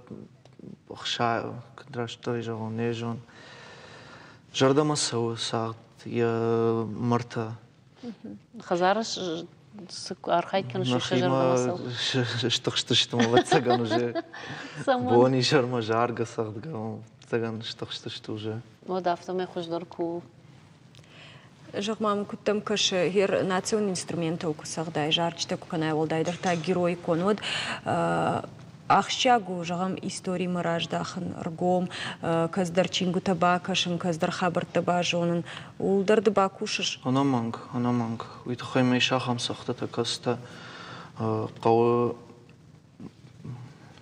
хса, куыд растдӕр зӕгъон, не зон. Зӕрдӕмӕ цӕуы цагъд йӕ мыртӕ. Хӕдзары цы архайд кӕныс, уый сӕ зӕрдӕмӕ цӕуы? Стыхстысты, ӕвӕццӕгӕн, уже. Бон-изӕрмӕ заргӕ цӕгъдгӕ, ӕвӕццӕгӕн, стыхстысты уже. Уӕд афтӕмӕй хуыздӕр куы у. Зӕгъ-ма мын, куыд дӕм кӕсы, гъер национ инструментыл куы цӕгъдай, зарджытӕ куы кӕнай, уӕлдайдӕр та героикон, уӕд ахсджиаг у, зӕгъӕм, историмӕ раздахын, ӕргом, кӕцыдӕр чингуытӕ бакӕсын, кӕцыдӕр хабӕрттӕ базонын. Ууыл дӕр ды бакусыс? Ӕнӕмӕнг, ӕнӕмӕнг. Уый тыххӕй ма ис ахӕм цӕгъдтытӕ, кӕцытӕ хъӕуы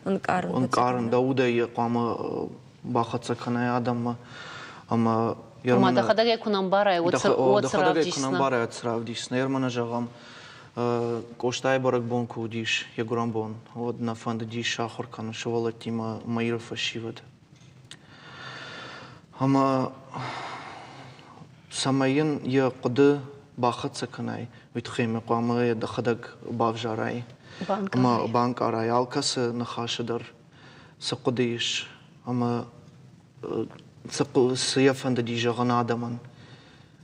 ӕнкъарын, ӕнкъарын дӕ удӕй йӕ хъуамӕ бахӕццӕ кӕнай адӕммӕ ӕмӕ Ома дӕхӕдӕг ӕй куы нӕ ӕмбарай, уӕд цы дӕхӕдӕг ӕй куы нӕ ӕмбарай, уӕд цы равдисдзынӕ. Ермӕ зӕгъӕм, Къостайы бӕрӕгбон куы уыдис, йӕ гуырӕнбон, уӕд нӕ фӕндыдис сахуыр кӕнын сывӕллӕттимӕ Мӕиры фӕсивӕд. Ӕмӕ цӕмӕй йын йӕ хъуыды бахӕццӕ кӕнай, уый тыххӕй мӕ хъуамӕ йӕ дӕхӕдӕг бавзарай ӕмӕ банкъарай алкӕцы ныхасы дӕр цы хъуыды ис ӕмӕ цы йӕ фӕндыди зӕгъын адӕмӕн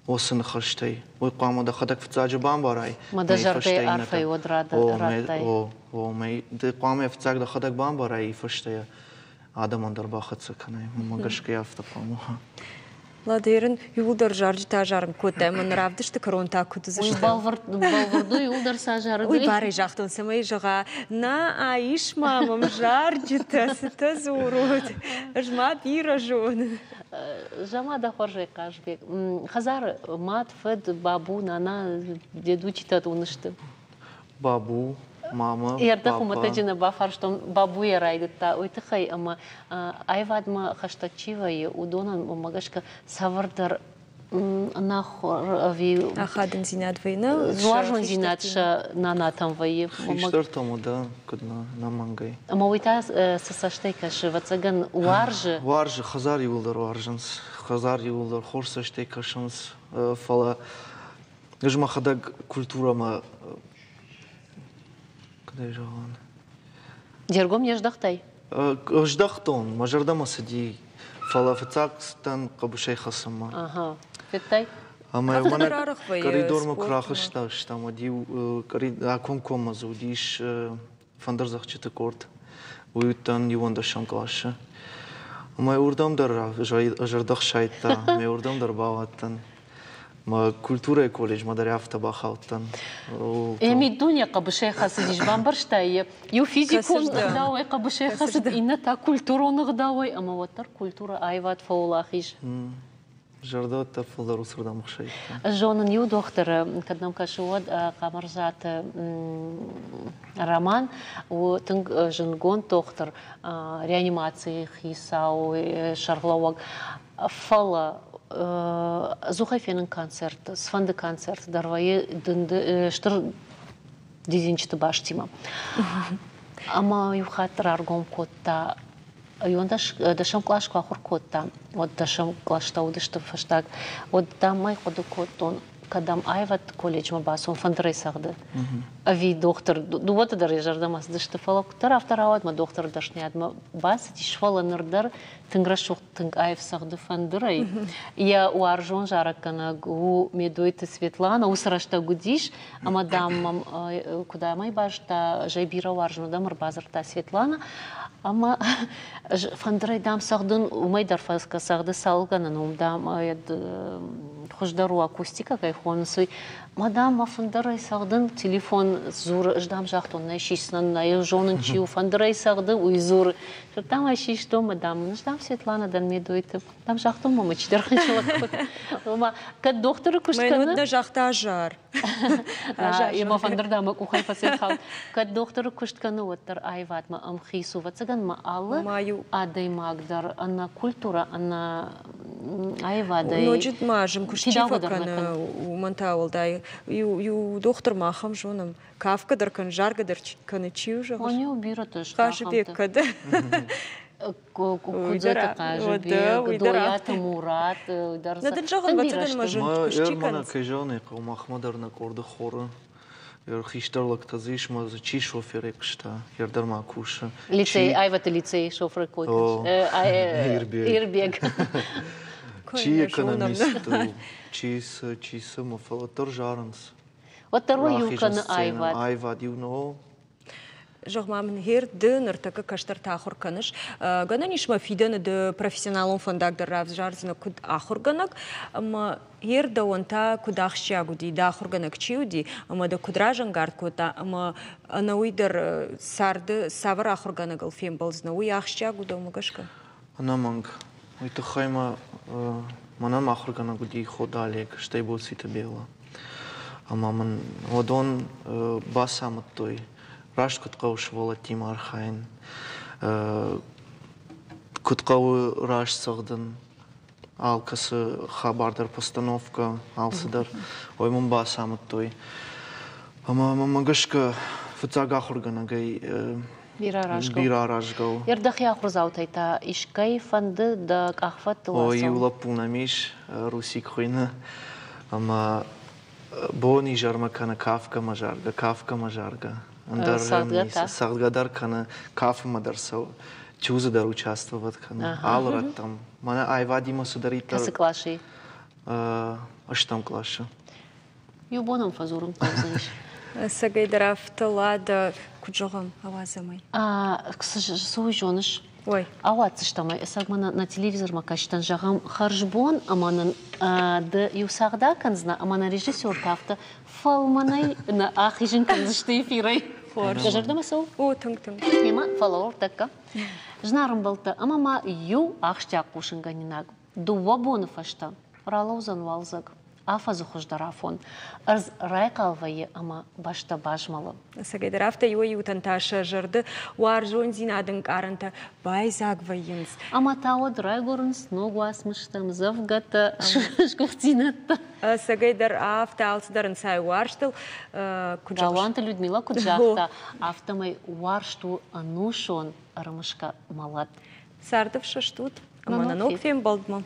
уыцы ныхӕстӕй. Уый хъуамӕ дӕхӕдӕг фыццаджы бамбарай. Мӕ дӕ зӕрдӕйы арфӕй уӕд радтай. О, о, мӕ ды хъуамӕ фыццаг дӕхӕдӕг бамбарай, фӕстӕ адӕмӕн дӕр бахӕццӕ кӕнай. Уымӕ гӕсгӕ афтӕ хъуамӕ уа. Ладерын иууылдӕр зарджытӕ зарын кодта ӕмӕ нӕ равдысты кӕрон та куыд уыдзысты? Уый бӕлвырд у, иууылдӕр сӕ зарыд. Уый барӕй загътон, цӕмӕй зӕгъа, нӕ, ис ма мӕм зарджытӕ, цытӕ дзурут, ӕз ма бирӕ зонын. Зӕгъ-ма дӕ хорзӕй, Хъазбег, хӕдзары мад, фыд, бабу, нана, дедучитӕ уын сты? Бабу, мама, Ӕрдӕ хуымӕтӕджы нӕ бафарстон, бабуйӕ райдыдта уый тыххӕй, ӕмӕ аивадмӕ хӕстӕг чи вӕййы, уыдонӕн уымӕ гӕсгӕ цавӕрдӕр ӕнахуыр ӕви ахадындзинад вӕййы, уарзондзинад сӕ нанатӕм вӕййы. Хистӕртӕм уыдӕ, куыд нӕмӕнгӕй. Ӕмӕ уый та цы цӕстӕй кӕсы, ӕвӕццӕгӕн, уарзы. Уарзы, хӕдзар иууылдӕр уарзынц, хӕдзар иууылдӕр хорз цӕстӕй кӕсынц, фӕлӕ Ӕз мӕхӕдӕг культурӕмӕ куыдӕй зӕгъон. Де ргом не здӕхтай? Здӕхтон, мӕ зӕрдӕмӕ цыди, фӕлӕ фыццаг цыдтӕн хъӕбысӕй хӕцынмӕ. Ага, федтай? Ӕмӕ мӕнӕ коридормӕ куы рахызтыстӕм, уӕд-иу акомкоммӕ дзы уыдис фӕндырдзӕгъдджыты къорд. Уый уыдтӕн иуӕндӕсӕм къласы. Ӕмӕ уырдӕм дӕр зӕрдӕ хсайдта, ӕмӕ уырдӕм дӕр бауадтӕн. Мӕ культурӕйы колледжмӕ дӕр афтӕ бахаудтӕн. Йӕ миддуне хъӕбысӕй хӕцыдис, бамбӕрстай йӕ? Иу физикон ӕгъдауӕй хъӕбысӕй хӕцыд, иннӕ та культурон ӕгъдауӕй, ӕмӕ уӕддӕр культурӕ аивад фӕуӕлахиз. Зӕрдӕ уӕддӕр фылдӕр уыцырдӕм ӕхсайдта. Ӕз зонын иу дохтыры, кӕд нӕм кӕсы, уӕд Хъамырзаты Роман у тынг зындгонд дохтыр, реанимацийы хицау, сӕргълӕууӕг. Фӕлӕ ӕдзухӕй фенын концерт, цыфӕнды концерт дӕр вӕййы стыр дидинджыты бастимӕ. Ӕмӕ иу хатт раргом кодта дӕсӕм кълас куы ахуыр кодта, уӕд дӕсӕм кълӕстӕ уыдысты фӕстаг, уӕд дам ӕй хъуыды кодтон, кӕдӕм аивӕдты колледжмӕ бацон фӕндырӕй цӕгъды ӕви дохтыр. Дыууӕты дӕр йӕ зӕрдӕмӕ цыдысты, фӕлӕ куыддӕр афтӕ рауад, мӕ дохтыры дӕсныйадмӕ бацыдис, фӕлӕ ныр дӕр тынг рӕсугъд, тынг аив цӕгъды фӕндырӕй. Йӕ уарзон зарӕггӕнӕг у Медойты Светлана, уыцы рӕстӕг уыдис, ӕмӕ дам мӕм куыд амӕй базыдта, ӕз ӕй бирӕ уарзын, уӕд ӕм ӕрбадзырдта Светлана. Ӕмӕ фӕндырӕй, дам, цӕгъдын, уымӕй дӕр цӕгъды цӕлгӕнӕн, уым, дам, хуыздӕр у акустикӕ кӕй хонынц, уый. Мӕ, дам, мӕ фӕндырӕй цӕгъдын, телефон дзуры, ӕз, дам, загътон, нӕ сисдзынӕн, нӕ йӕ зонын, чи у, фӕндырӕй цӕгъды, уый дзуры. Дам ӕй систон, мӕ, дам, ӕз, дам, Светлана дӕн Медойты. Дам, загътон, мӕ чидӕр хынджылӕг кодта. Ома, кӕд дохтыры куыст кӕны. Мӕн нӕ загъта азар. Ӕмӕ фӕндыр дам мӕ къухӕй фӕцӕйхауд. Кӕд дохтыры куыст кӕны, уӕддӕр аивадмӕ ӕмхиц у. Ӕвӕццӕгӕн ма алы адӕймаг дӕр ӕнӕ культурӕ, ӕнӕ аивадӕй Ноджы ма зын куыст чи фӕкӕны, уымӕн та уӕлдай иу дохтыр ма ахӕм зонӕм. Кафгӕ дӕр кӕны, заргӕ дӕр кӕны, чи у зӕгъыс? Он-иу бирӕтӕ сты Хъазыбег кӕд? Куыдзеты Хъазыбег, Дойаты Мурат дӕр. Нӕ дын зӕгъын, ӕвӕццӕгӕн мӕ зын куыст чи кӕны. Кӕй зӕгъын ӕй хъӕуы, махмӕ дӕр нӕ къорды хоры хистӕр лӕгтӕ дзы ис, ӕмӕ дзы чи шоферӕй куыста, йе дӕр ма кусы. Лицей, аивӕдты лицейы шоферы кой Ирбег. Ирбег. Чи экономист у, чи цы, чи цы, ӕмӕ фӕлӕ дӕр зарынц. Уӕддӕр уый иу кӕны аивад. Аивад иу но. Зӕгъ-ма мын, гъер ды ныртӕккӕ кӕстӕртӕ ахуыр кӕныс. Гӕнӕн ис мӕ фидӕны ды профессионалон фӕндаг дӕр равзардзынӕ куыд ахуыргӕнӕг, ӕмӕ гъер дӕуӕн та куыд ахсджиаг уыди, дӕ ахуыргӕнӕг чи уыди, ӕмӕ дӕ куыд разӕнгард кодта, ӕмӕ ӕнӕуый дӕр царды цавӕр ахуыргӕнӕгыл фембӕлдзынӕ, уый ахсджиаг у дӕумӕ гӕсгӕ? Ӕнӕмӕнг. Уый тыххӕй ма мӕнӕн ахуыргӕнӕг уыди Ходы Олег, стӕй Боциты Бела. Ӕмӕ мын уыдон бацамыдтой, раст куыд хъӕуы сывӕллӕттимӕ архайын, куыд хъӕуы раст цӕгъдын, алкӕцы хабар дӕр, постановкӕ, алцыдӕр. Уый мын бацамыдтой. Ӕмӕ мӕнмӕ гӕсгӕ фыццаг ахуыргӕнӕгӕй Бирӕ аразгӕ. Бирӕ аразгӕ у. Дӕхи ахуырдзаутӕй та искӕй фӕнды дӕ къахвӕдтыл О, иу лӕппу нӕм ис, Русик хуыйны, ӕмӕ бон-изӕрмӕ кӕны кафгӕ мӕ заргӕ, кафгӕ мӕ заргӕ. Ӕндӕр цӕгъдгӕ дӕр кӕны, кафынмӕ дӕр цӕуы. Тюзы дӕр участвовать кӕны, алы рӕттӕм. Мӕнӕ аивадимӕ цыдӕриддӕр... Кӕцы къласы? Ӕстӕм къласы. Иу бон ӕм фӕдзурын хъӕудзӕнис. Ӕцӕгӕй дӕр афтӕ лада, куыд зӕгъӕм, ауадзӕм ӕй. Цы уый зоныс? Ой. Ауадздзыстӕм ӕй. Ӕцӕг мӕ нӕ телевизормӕ кӕсджытӕн зӕгъӕм хӕрзбон ӕмӕ нын ды иу цагъд акӕндзынӕ ӕмӕ нӕ режиссертӕ афтӕ фӕлмӕнӕй нӕ ахизын кӕндзысты эфирӕй. Хорз. Дӕ зӕрдӕмӕ цӕуы? О, тынг-тынг. Темӕ фӕлӕуу ӕртӕккӕ. Зынаргъ ӕмбӕлттӕ, ӕмӕ ма иу ахсджиаг хъусынгӕнинаг. Дыууӕ боны фӕстӕ ралӕудзӕн уалдзӕг, афӕдзы хуыздӕр афон. Ӕрдз райхъал вӕййы ӕмӕ бӕстӕ базмӕлы. Ӕцӕгӕйдӕр афтӕ иуӕй-иутӕн та сӕ зӕрды уарзондзинады ӕнкъарӕнтӕ байдзаг вӕййынц. Ӕмӕ та уӕд райгуырынц ног уацмыстӕ, ӕмдзӕвгӕтӕ, сгуыхтдзинӕдтӕ. Ӕцӕгӕйдӕр афтӕ алцыдӕр ӕнцайы уарзтыл. Галуанты Людмила куыд загъта, афтӕмӕй уарзт у ӕнусон ӕрымысгӕ мӕлӕт. Царды ӕфсӕст ут ӕмӕ нӕ ног фембӕлдмӕ.